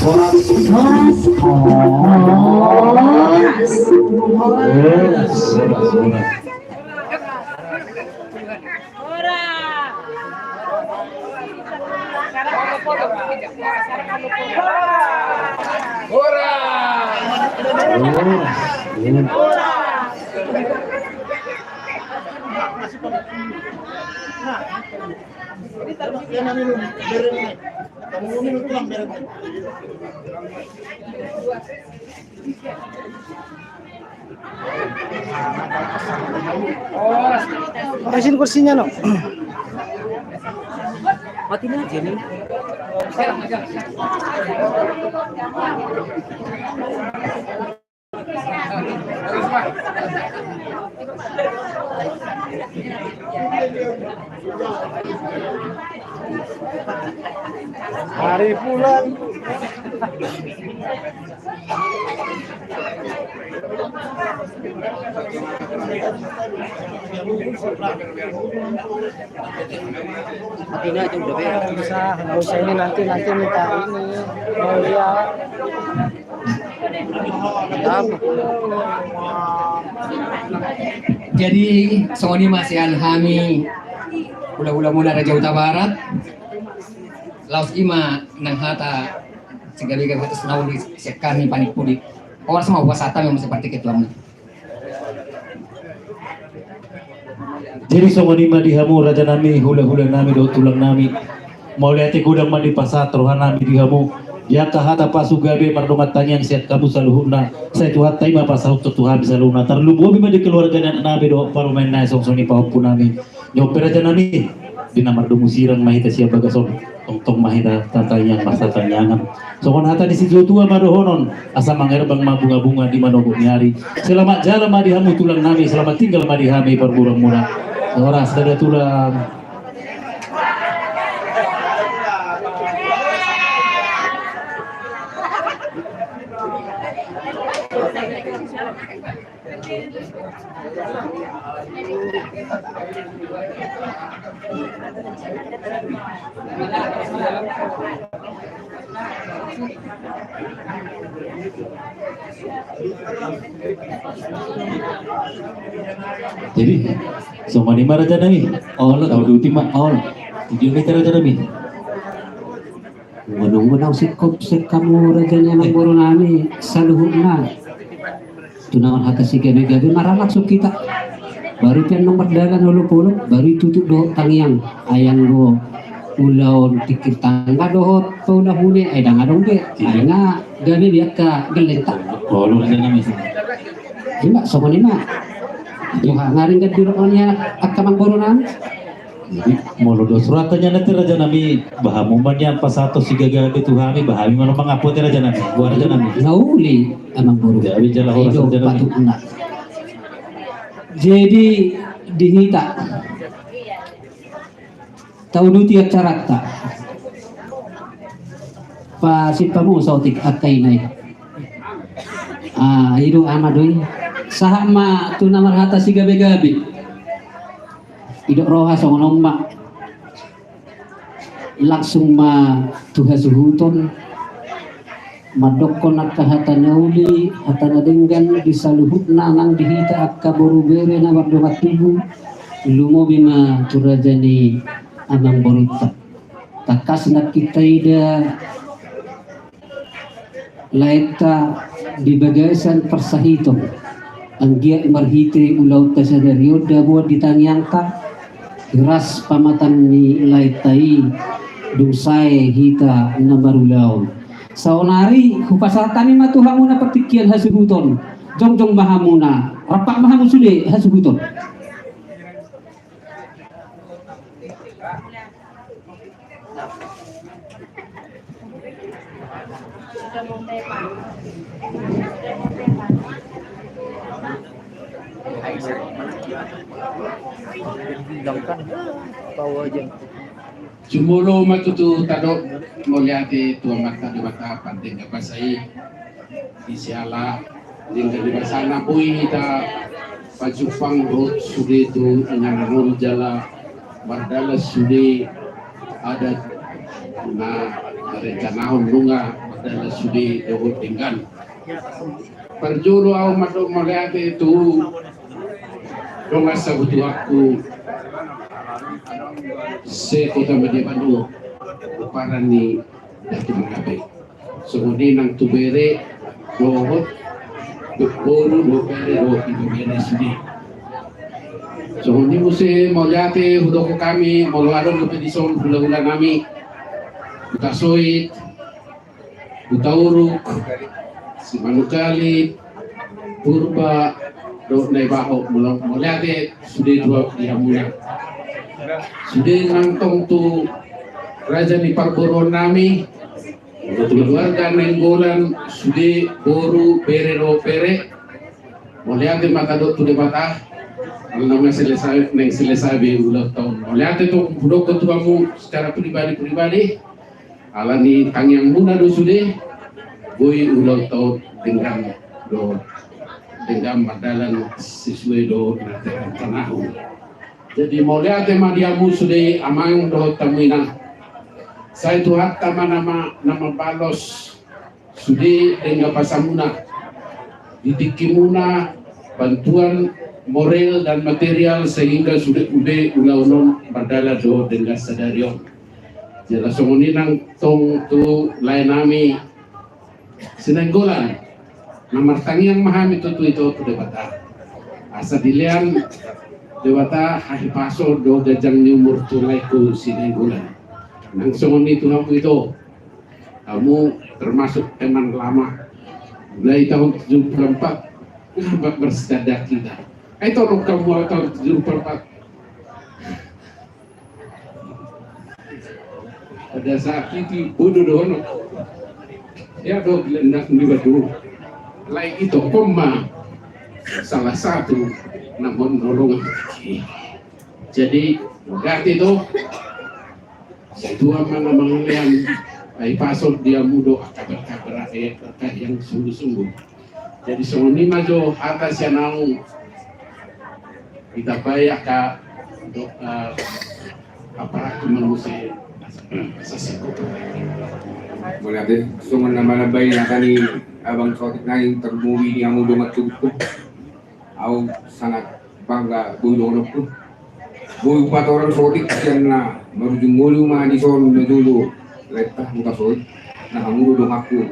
Horas! Horas! Horas! Horas! Horas! Horas! Habisin kursinya, no. Mati aja nih. Hari pulang. Bisa, nggak usah ini nanti, nanti minta ini. Oh iya. Jadi, songon i ma sian hami hulahula muna Raja Hutabarat. Laos i ma nang hata sigabe-gabe tu na uli sian hami panimpuli. Horas ma hupasahat hami ma seperti ketua mu. Jadi songon i ma di hamu raja nami, hula-hula nami dohot tulang nami. Mauliate godang ma dipasahat roha nami di hamu. Di angka hata pasu gabe mardongan tangiang sian hamu saluhutna. Sai Tuhanta i ma pasahathon tu hami saluhutna. Tarlumobi ma di keluarga ni anak nami dohot parumaen nai songon i pahompu nami. Nyope raja nami, di na mardomu sirang ma hita sian bagas on, tongtong ma hita tatangiang marsitangiangan. Songon hata ni situa-tua ma dohonon, asa mangerbang ma bunga-bunga di manogot ni ari. Selamat jalan ma di hamu tulang nami, selamat tinggal ma di hami parboruon muna. Horas sada tulang. Jadi songon i ma raja nami. Olo, tau duti ma. Olo. Tujuan ni raja nami. Menunggu nau sikop sekamu raja ni amang boru nami saluhutna. Tu na marhata sigabe-gabe maralak so hita. Baru pe annon mardalan olop-olop, baru i tutup dohot tangiang. Ai anggo ulaon tingkir tangga dohot paula hule, ai ndang adong be. Ai nga gabe be angka gellengta. Olo raja nami. Ima songon i ma. Tuha ngaring gandirok ni angka amang boru nami. Jadi molo dos rohanta nian ate raja nami, bahamu ma nian pasahathon sigabe-gabe tu hami, bahami ma na mangapu ate raja nami, boha raja nami. Na uli amang boru. Jadi jala horas raja nami. Jadi di hita tau duti acaranta. Pasipamu saotik angka ina i. Ah, i do ama do i. Sahat ma tu na marhata sigabe-gabe. Didok roha songon on ma. Langsung ma tu hasuhuton. Mandokkon angka hata na uli, hata na denggan di saluhutna nang di hita angka boru bere na mardongan tubu. Lumobi ma tu raja ni amang borunta. Tangkas nangkin taida laenta di bagasan parsahiton. Anggiat marhite ulaonta sadari on dabuan di tangiangta, ras pamatang ni laenta i dung sae hita na marulaon. Saonari hupasahat hami ma tu hamuna partingkian hasuhuton. Jongjong ma hamuna, rampak ma hamu sude hasuhuton. Jumolo ma tutu tadok mauliate tu Amanta Debata pardenggan basa i. Di siala denggan ni basana boi hita pajumpang dohot sude tu inganan on jala mardalan sude adat na marencanahon nunga mardalan sude dohot denggan. Parjolo au mandok mauliate tu dongan sahutuanku se-Kota Madya Bandung, pomparan ni Datu Mangabe. Songon i nang tu bere dohot boru dohot bere dohot ibebere sude. Songon i muse mauliate hudok hami molo adong dope dison hulahula nami. Hutasoit, Hutauruk, Simanungkalit, Purba dohot Naibaho, molo mauliate sude tu hamuna. Sude nang tong tu raja ni parboruon nami. Keluarga Nainggolan sude boru bere dohot bere. Mauliate ma tadok tu Debata. Ala naung selesai, naung selesai be ulaonta on. Mauliate tong hudok tu hamu secara pribadi-pribadi. Ala ni tangiangmuna do sude boi ulaonta on denggan do denggan mardalan sesuai do na tarencanaon. Jadi mauliate ma di hamu sude amang dohot hamu inang. Sai Tuhanta ma na mambalos sude denggan basamuna di tingkimuna bantuan moral dan material sehingga sude ulaon on mardalan do denggan sadari on. Jala songon i nang tong tu lae nami Sinainggolan. Na martangiang ma hami tutu ito tu Debata, asa dilean Debata hahipason dohot ganjang ni umur tu laengku Sinainggolan. Nang songon i tu hamu ito, hamu termasuk teman lama. Mulai tahun tujuh puluh empat, lambat bersitanda kita. Ai tolong kamu tahun tujuh puluh empat. Pada saat itu bodo dohonon. Ya do bilang nak ni batu. Lai ito poma salah satu namun nolong. Jadi gati do. Situa mana mangalean ai pasok dia mudo akabar-kabar yang sungguh-sungguh. Jadi songon i ma jo hata sian ahu. Ita bai angka do, eh, aparatur manusia. Sasiko. Mauliate, songon na mana bai na kani abang sotik nai termobi ni amu dongan tubuhku. Ahu sangat bangga boi donganku. Boi patorang sotik sian na marujung ngolu ma di son na jolo. Letah muka sotik na hamu do donganku.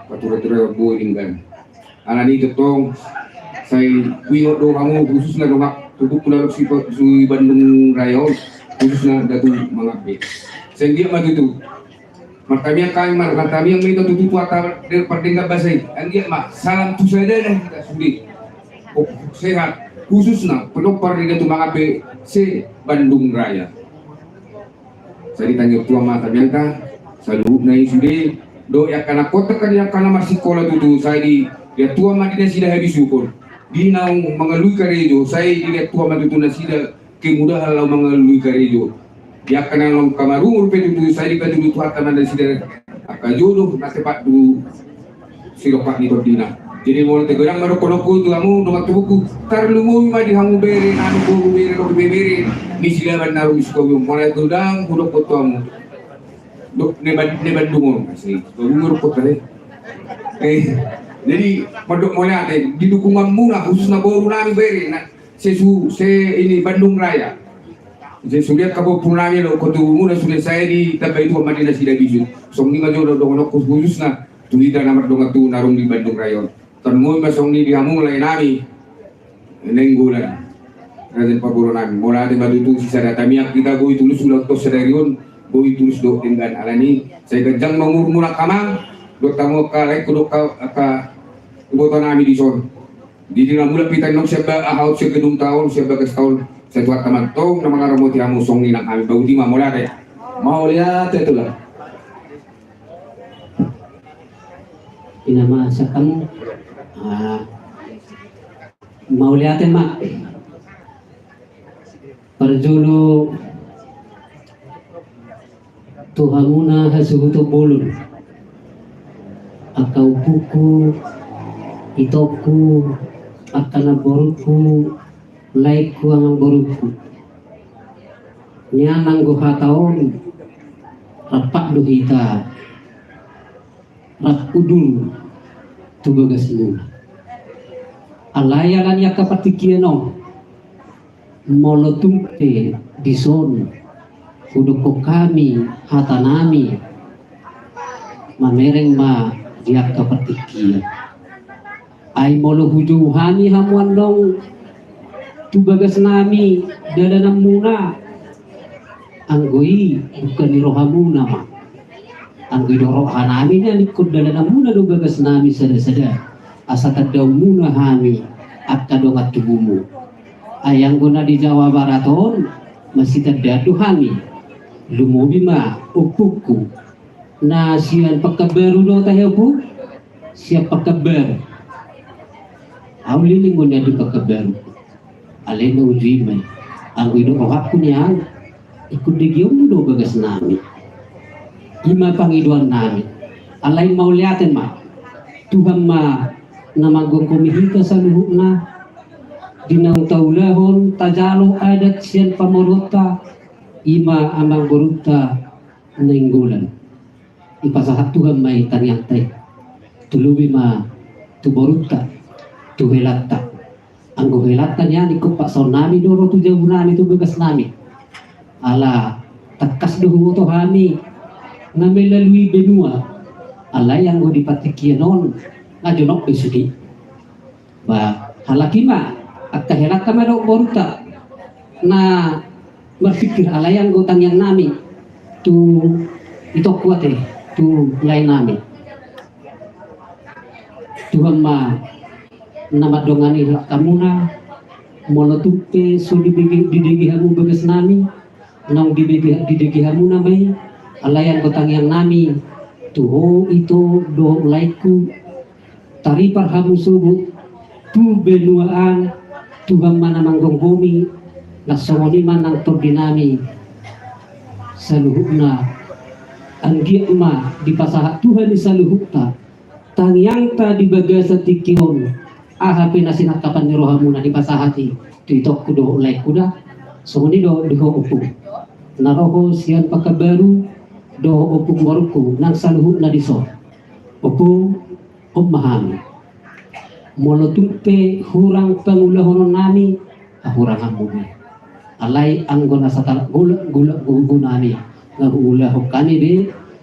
Patura-tura boi denggan. Alani tongtong sai huingot do hamu khususna dongan tubuhku na dohot si Bandung Raya on, khususna Datu Mangabe. Sai dia ma tutu. Martamiang hami, martamiang ma hita tutu tu angka pardenggan basa i. Anggiat ma salam tu sadana hita sude. Sehat, khususna pinompar ni Datu Mangabe se Bandung Raya. Sai ditangiang Tuhan ma tamiangta saluhutna i sude. Dohot angka na kotak kan angka na marsikola tutu sai dilean Tuhan ma di nasida habisuhon. Di naung mangalului karejo sai dilean Tuhan ma tutu nasida kemudahan laho mangalului karejo. Di angka na naung marumur pe tutu sai dipatudu Tuhanta ma nasida angka jodoh na tepat tu sidokak ni tondina. Jadi molo tegodang ma dohononku tu hamu dongan tubuhku, tarlumobi ma di hamu bere, nanu boru bere, dohot bebere ni Silaban na ro di Sukabumi on. Molo tegodang hudokkon tu hamu. Dok ne Bandung on. Sukabumi dohot kota de. Eh, jadi mandok mauliate di dukunganmuna khususna boru nami bere na sesu se ini Bandung Raya. Sesulian kabopunami lo kotubumuna sudah saya ditambai Tuhan ma di nasida bisu. Songon i ma jo dohononku khususna tu hita na mardongan tubu na ro di Bandung Raya on. Tarlumobi ma songon i di hamu lae nami Nainggolan. Raja ni parboru nami. Mauliate ma tutu sisada tamiang hita boi tulus ulaonta sadari on boi tulus dohot denggan alani. Sai ganjang ma umurmuna angka amang. Dohot hamu angka laengku dohot angka iboto nami di son. Di na mulak hita on sian bagas, aha on sian gedung ta on sian bagas ta on. Sai Tuhanta ma tongtong na mangaramoti hamu songon i nang hami. Boti ma mauliate. Mauliate tulang. Ina ma sakan. Ah. Mauliate ma. Parjolo tu hamuna hasuhuton bolon, angka ompuku, itongku, angka namborungku, laengku, amangborungku. Nian anggo hata on rap do hita rap udur tu bagasmuna. Alai alani angka partingkian on, molo tung pe di son hudokkon hami hata nami, mamereng ma di angka partingkian. Ai molo hujou hami hamu annon tu bagas nami dalananmuna, anggo i bukan ni rohamuna ma. Anggo i do rohanami na ningkon dalananmuna do bagas nami sada-sada, asa tandaonmuna hami angka dongan tubumu. Ai anggo na di Jawa Barat on masitandaan do hami. Lumobi ma ompuku na sian Pekanbaru do tahe ompu? Sian Pekanbaru. Ahu liling on nian di Pekanbaru. Alai na uju i ma i. Anggo i do rohangku nian, ingkon dengganmu do bagas nami. I ma pangidoan nami. Alai mauliate ma. Tuhan ma na manggomgomi hita saluhutna. Di naung taulahon tajalo adat sian pamoruonta, i ma amangborunta Nainggolan. Dipasahat Tuhan ma i tangiangta i. Tarlumobi ma tu borunta, tu helanta. Anggo helanta nian ingkon paksaonnami do ro tu jabunami tu bagasnami. Ala tangkas do huboto hami na melalui benua. Alai anggo di partingkian on, na jonok be sude. Ba, halak i ma, angka helangta ma dohot borungta, na marpingkir, alai anggo tangiang nami tu itongku ate, tu lae nami. Tuhan ma na mandongani halak hamuna, molo tung pe so dibege, didege hamu bagas nami, naung dibege, didege hamuna ma i, alai anggo tangiang nami tu ho ito dohot laengku, taripar hamu sogot tu benua an, Tuhan ma na manggomgomi, nang songon i ma nang tondi nami saluhutna. Anggiat ma dipasahat Tuhan i saluhutna tangiangta di bagasan tingki on, aha pe na sinangkapan ni rohamuna dipasahat i tu itongku dohot laengku da. Songon i do di ho ompung, na ro ho sian Pekanbaru, dohot ompung borungku nang saluhutna dison. Ompung, on ma hami. Molo tung pe hurang pangulahonon nami, hahuranganmu be. Alai anggo na sahalak golap, golap gogo nami, na huulahon hami be,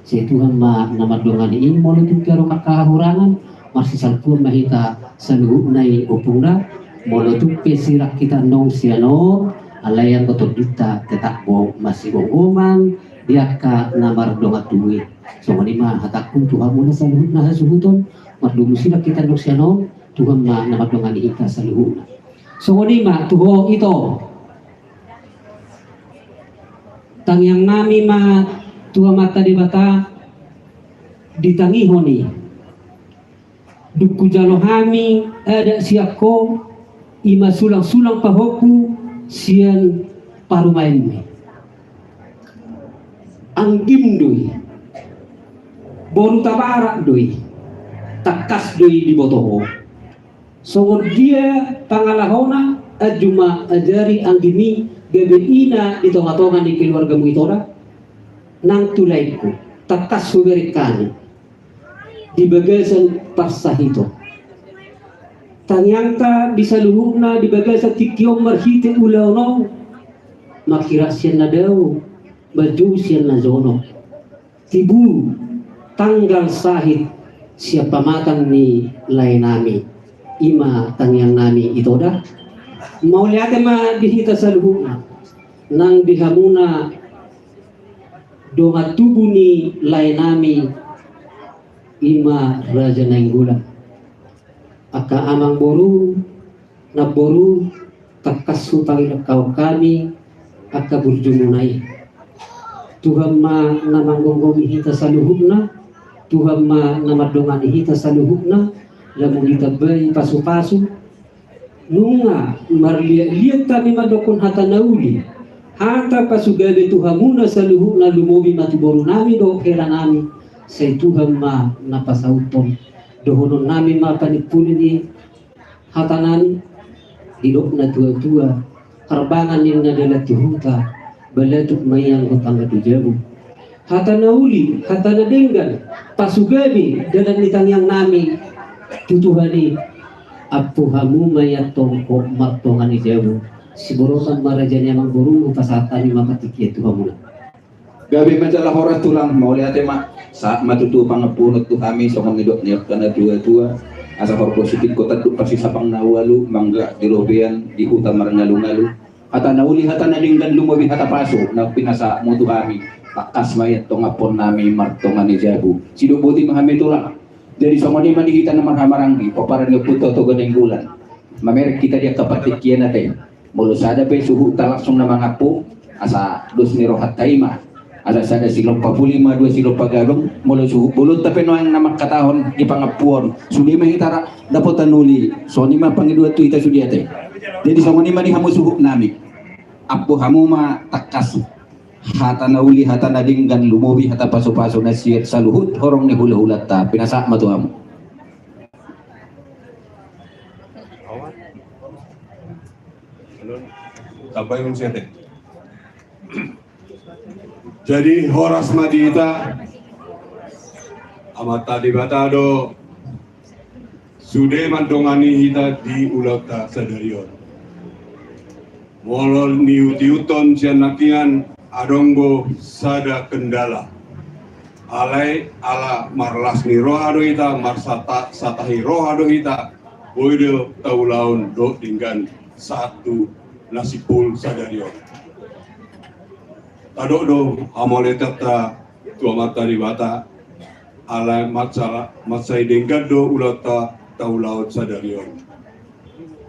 sai Tuhan ma na mandongani i. Molo tung pe adong angka hahurangan, marsisalpuon ma hita saluhutna i ompung da. Molo tung pe sirang hita naung sian on, alai anggo tondinta tetap do masigomgoman di angka na mardongan tubu i. Songon i ma hatangku tu hamuna saluhutna hasuhuton, mardomu sirang hita naung sian on, Tuhan ma na mandongani hita saluhutna. Songon i ma tu ho ito. Tangiang nami ma tu Amanta Debata, ditangihon i. Dung hujalo hami adat sian ho, i ma sulang-sulang pahompu sian parumaenmi. Anggim do i, boru Tabarat do i, tangkas do i diboto ho. Songon dia pangalahona, anju ma ajari anggim i gabe ina di tonga-tonga ni keluargamu ito da. Nang tu laengku, tangkas hubereng hami di bagasan parsahiton. Tangiangta di saluhutna di bagasan tingki on marhite ulaon on, manghirap sian na dao, manjou sian na jonok. Tibu tanggal sahit sian pamatang ni lae nami, i ma tangiang nami ito da. Mauliate ma di hita saluhutna, nang di hamuna dongan tubu ni lae nami, i ma Raja Nainggolan. Angka amangboru, namboru, tangkas hupangidokhon hami angka burjumuna i. Tuhan ma na manggomgomi hita saluhutna, Tuhan ma na mandongani hita saluhutna, lamu ditambai pasu-pasu. Nunga marliat-liat hami mandokkon hata na uli, hata pasugabe tu hamuna saluhutna, lumobi ma tu boru nami dohot hela nami, sai Tuhan ma na pasauthon. Dohonon nami ma panimpuli ni hata nami, didok na tua-tua, harbangan ninna dalan tu huta, balatuk ma i anggo tamba tu jabu. Hata na uli, hata na denggan, pasugabe dalan ni tangiang nami tu Tuhan i, ampu hamu ma i antong hot martonga ni jabu. Siborotan ma raja ni amangboru, hupasahat hami ma partingkian tu hamuna. Gabe ma jala horas tulang, mauliate ma. Sahat ma tutu pangampuon tu hami, songon nidok ni angka na tua-tua. Asa horbo sipit kota tu parsisapang na ualu, mangga di robean, di huta marngalu-ngalu. Hata na uli, hata na denggan, lumobi hata pasu na pinasahatmu tu hami. Tangkas ma i antong ampuon nami martonga ni jabu. Sidok boti ma hami tulang. Jadi songon i ma di hita na marhamaranggi, pomparan ni ompunta Toga Nainggolan. Mamereng hita di angka partingkian ate. Molo sada pe suhut ta langsung na mangampu, asa dos ni rohanta i ma. Asa sada silompa puli ma dua silompa gadong, molo suhut bolonta pe nuaeng na mangkatahon di pangampuon, sude ma hita ra dapotan uli. Songon i ma pangidoan tu hita sude ate. Jadi songon i ma di hamu suhut nami. Ampu hamu ma tangkas hata na uli, hata na denggan, lumobi hata pasu-pasu na sian saluhut horong ni hula-hulanta, pinasahat ma tu hamu. Jadi horas ma di hita, Amanta Debata do sude mandongani hita di ulaonta sadari on. Molo niut-iuthon sian nangkiningan adong do sada kendala. Alai ala marlas ni roha do hita, marsata, satahi roha do hita, boi do taulahon dohot denggan sahat tu na simpul sadari on. Tadok do hamauliateonta tu Amanta Debata, ala mansai, mansai denggan do ulaonta taulahon sadari on.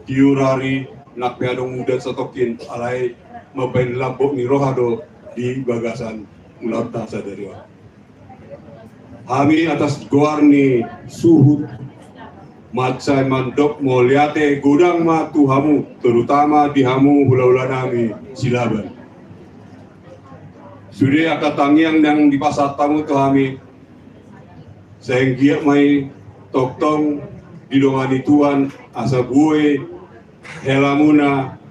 Tiur ari nang pe adong udan satongkin, alai mambahen lambok ni roha do di bagasan ulaonta sadari on. Hami atas goar ni suhut mansai mandok mauliate godang ma tu hamu, terutama di hamu hulahulanami Silaban. Sude angka tangiang naung dipasahat hamu tu hami, sai anggiat ma i tongtong didongani Tuhan asa boi helamuna,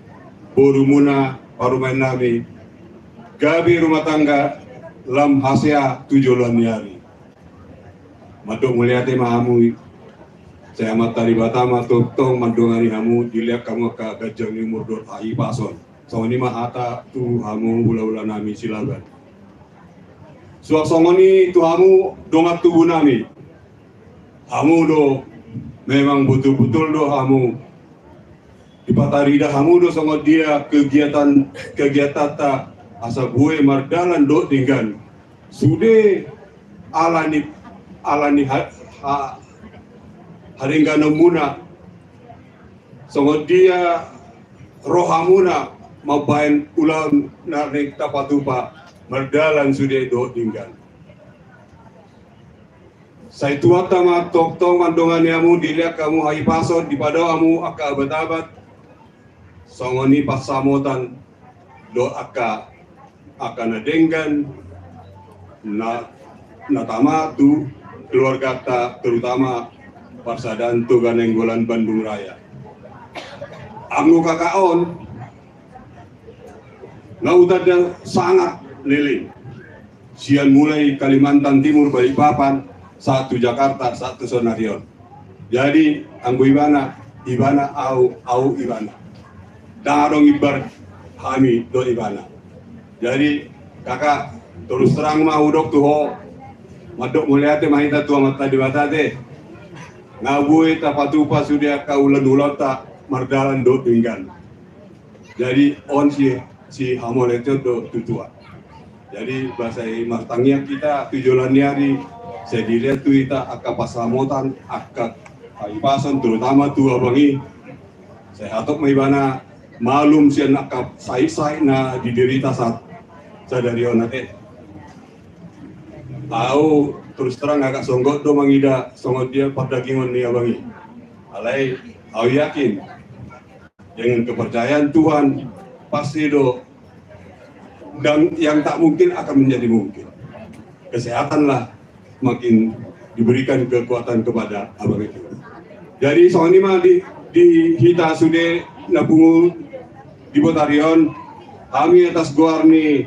borumuna, parumaennami gabe rumah tangga lam hasea tu joloan ni ari. Mandok mauliate ma hamu i. Sai Amanta Debata ma tongtong mandongani hamu, dilehon hamu angka ganjang ni umur dohot hahipason. Songon i ma hata tu hamu hulahulanami Silaban. Suang songon i tu hamu dongan tubunami. Hamu do memang botul-botul do hamu. Dipatarida hamu do songon dia kegiatan, kegiatanta asa boi mardalan dohot denggan. Sude ala ni, ala ni ha, ha, hadengganonmuna, songon dia rohamuna mambahen ulaon na naeng tapatupa, mardalan sude dohot denggan. Sai Tuhanta ma tongtong mandongani hamu, dilehon hamu hahipason, dipadao hamu angka abat-abat, songon i pansamotan dohot angka, angka na denggan na, na tama tu keluarganta, terutama Parsadaan Toga Nainggolan Bandung Raya. Anggo kakak on, na hutanda sangat leleng. Sian mulai Kalimantan Timur, Balikpapan, sahat tu Jakarta, sahat tu saonari on. Jadi anggo ibana, ibana au, au ibana. Ndang adong imbar hami dohot ibana. Jadi kakak, terus terang ma hudok tu ho, mandok mauliate ma hita tu Amanta Debata ate. Nga boi tapatupa sude angka ulaon-ulaonta mardalan dohot denggan. Jadi on si, si hamauliateon do tu Tuhan. Jadi ba sai martangiang hita tu joloan ni ari, sai dilehon tu hita angka pansamotan, angka hahipason, terutama tu abang i. Sai hatop ma ibana malum sian angka sahit-sahit na diderita sahat sadari on ate. Au terus terang agak songgot do mangida songon dia pardagingon ni abang i. Alai au yakin dengan kepercayaan Tuhan, pasti do, dan yang tak mungkin akan menjadi mungkin. Kesehatanlah makin diberikan kekuatan kepada abang itu. Jadi songon i ma di, di hita sude na pungu di botari on, hami atas goar ni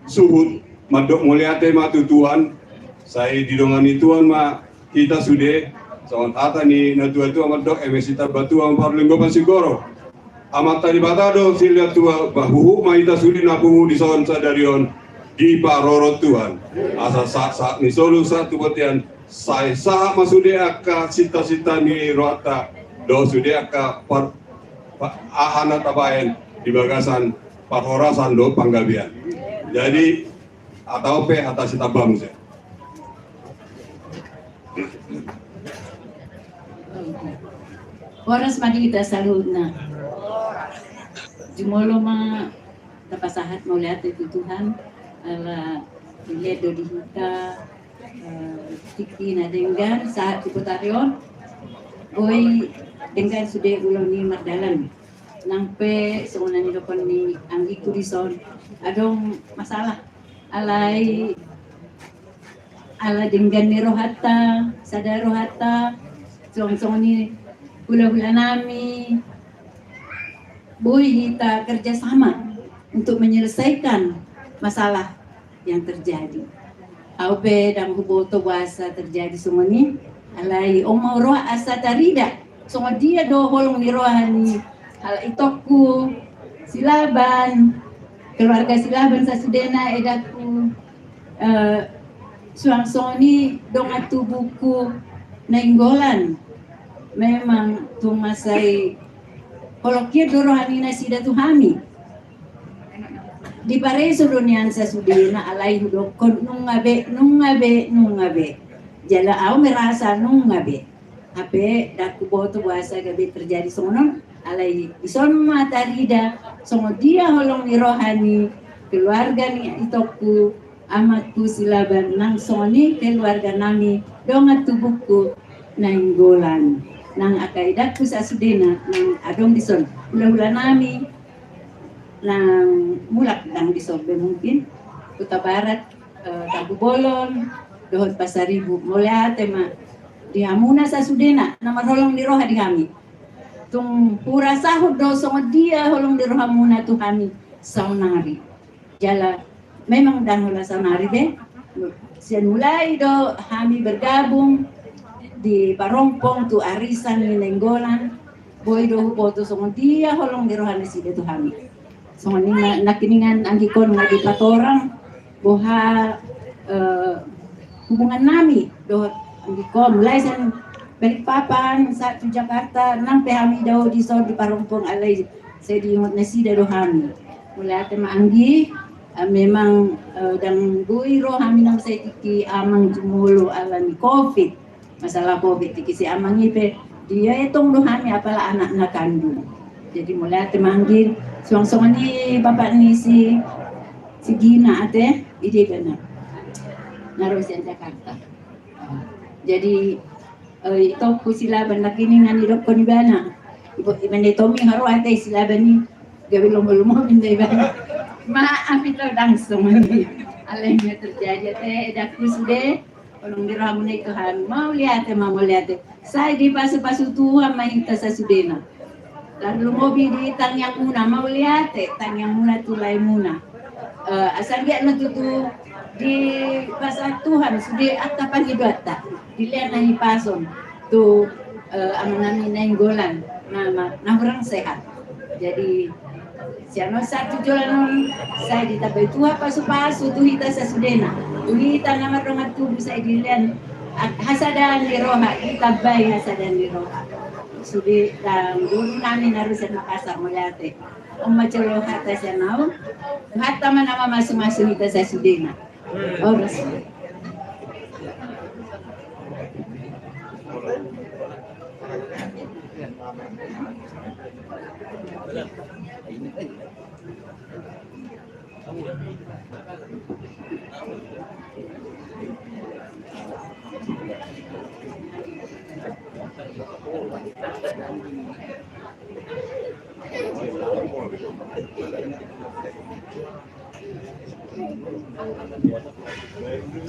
suhut mandok mauliate ma tu Tuhan, sai didongani Tuhan ma hita sude, songon hata ni na tua-tua mandok, eme sitamba tua ma parlinggoman sigoro. Amanta Debata do silehon tua, ba huhut ma hita sude na pungu dison sadari on diparorot Tuhan. Asa sahat-sahat ni solu sahat tu bontean, sai sahat ma sude angka sinta-sinta ni rohanta, dohot sude angka par, pa, aha na tabahen di bagasan parhorasan dohot panggabean. Jadi hata on pe hata sitamba muse. Horas ma di hita saluhutna. Jumolo ma tapasahat mauliate tu Tuhan, ala dilehon do di hita, eh, tingki na denggan sahat tu botari on, boi denggan sude ulaon i mardalan. Nang pe songon na nidokon ni anggingku dison, adong masalah. Alai ala denggan ni rohanta, sada rohanta, songon-songon i hula-hula nami, boi hita kerja sama untuk menyelesaikan masalah yang terjadi. Au pe ndang huboto boasa terjadi songon i, alai on ma huroha asa tarida songon dia do holong ni roha ni halak itongku Silaban, keluarga Silaban sasudena, edangku, eh, Suang songon i dongan tubungku Nainggolan. Memang tung mansai holong hian do roha ni nasida tu hami. Dipareso do nian sasudena, alai hudokkon nunga be, nunga be, nunga be. Jala au merasa nunga be. Hape ndang huboto boasa gabe terjadi songon on, alai dison ma tarida songon dia holong ni roha ni keluarga ni itongku, amangku Silaban, nang songon i keluarga nami dongan tubungku Nainggolan, nang angka edangku sasudena nang adong dison, hulahula nami nang mulak nang dison be mungkin, Hutabarat, eh, Tampubolon, dohot Pasaribu. Mauliate ma di hamuna sasudena na marholong ni roha di hami. Tung hurasahon do songon dia holong ni rohamuna tu hami saonari. Jala memang ndang holan saonari be. Sian mulai do hami bergabung di Parongpong tu arisan ni Nainggolan, boi do huboto songon dia holong ni roha nasida tu hami. Songon i ma nangkiningan anggikon nga dipatorang boha, eh, hubungan nami dohot anggikon, mulai sian Balikpapan sahat tu Jakarta, nang pe hami dao dison di Parongpong, alai sai diingot nasida do hami. Mauliate ma anggi, eh, memang, eh, ndang boi ro hami nang sai tingki amang jumolo ala ni covid. Masalah covid tingki si amang i pe dietong do hami apala anak na kandung. Jadi mauliate ma anggi, suang songon i bapak ni si, si Gina ate, i dia ibana. Na ro sian Jakarta. Jadi, eh, itongku Silaban nangkiningan didokkon ibana. Ibo, ibana i tomi nga ro ate Silaban i, gabe lomo-lomo pinda ibana. Maaf ito, ndang songon i. Alai nga terjadi ate, edangku sude, holong ni rohamuna i tu hami. Mauliate ma, mauliate. Sai dipasu-pasu Tuhan ma hita sasudena. Tarlumobi di tangiangmuna, mauliate tangiangmuna tu laemuna. Eh, asa anggiat ma tutu dipasahat Tuhan sude angka pangidoanta, dilean na hipason tu, eh, amang nami Nainggolan na, na, na hurang sehat. Jadi sian on sahat tu joloan on, sai ditambai Tuhan pasu-pasu tu hita sasudena, tu hita na mardongan tubu, sai dilean, ah, hasadaan ni roha, ditambai hasadaan ni roha. Sude dang guru nami na ro sian Makassar, mauliate. On ma jolo hata sian au. Hata ma na mamasu-masu hita sasudena. Horas.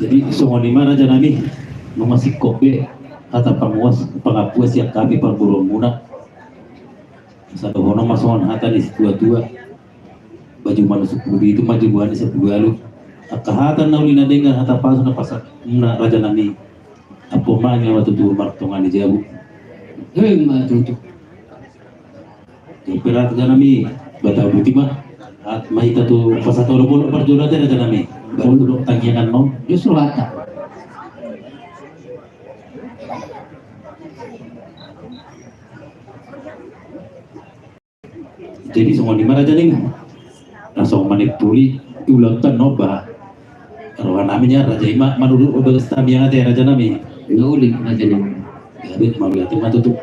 Jadi songon i ma raja nami, nunga singkop be hata panguas, pangampuas sian hami parboruonmuna. Asa dohonon ma songon hata ni situa-tua: Baju malu sampulu pitu, baju buhani sampulu ualu. Angka hata na uli na denggan, hata pasu na pasahatmuna raja nami, ampuon ma hami ma tutu martonga ni jabu. Emma tutu. Jadi raja nami, bata buti ma. Sahat ma hita tu pasahat olop-olop parjolo ate raja nami. Baru tu tangiangan ma. Justru hata. Jadi songon i ma raja nami. Langsung manimpuli, ulaonta noba. Roha nami nian raja i ma, manurut obagas tangiang ate raja nami. Uli raja nami. Jadi mauliate ma tutu.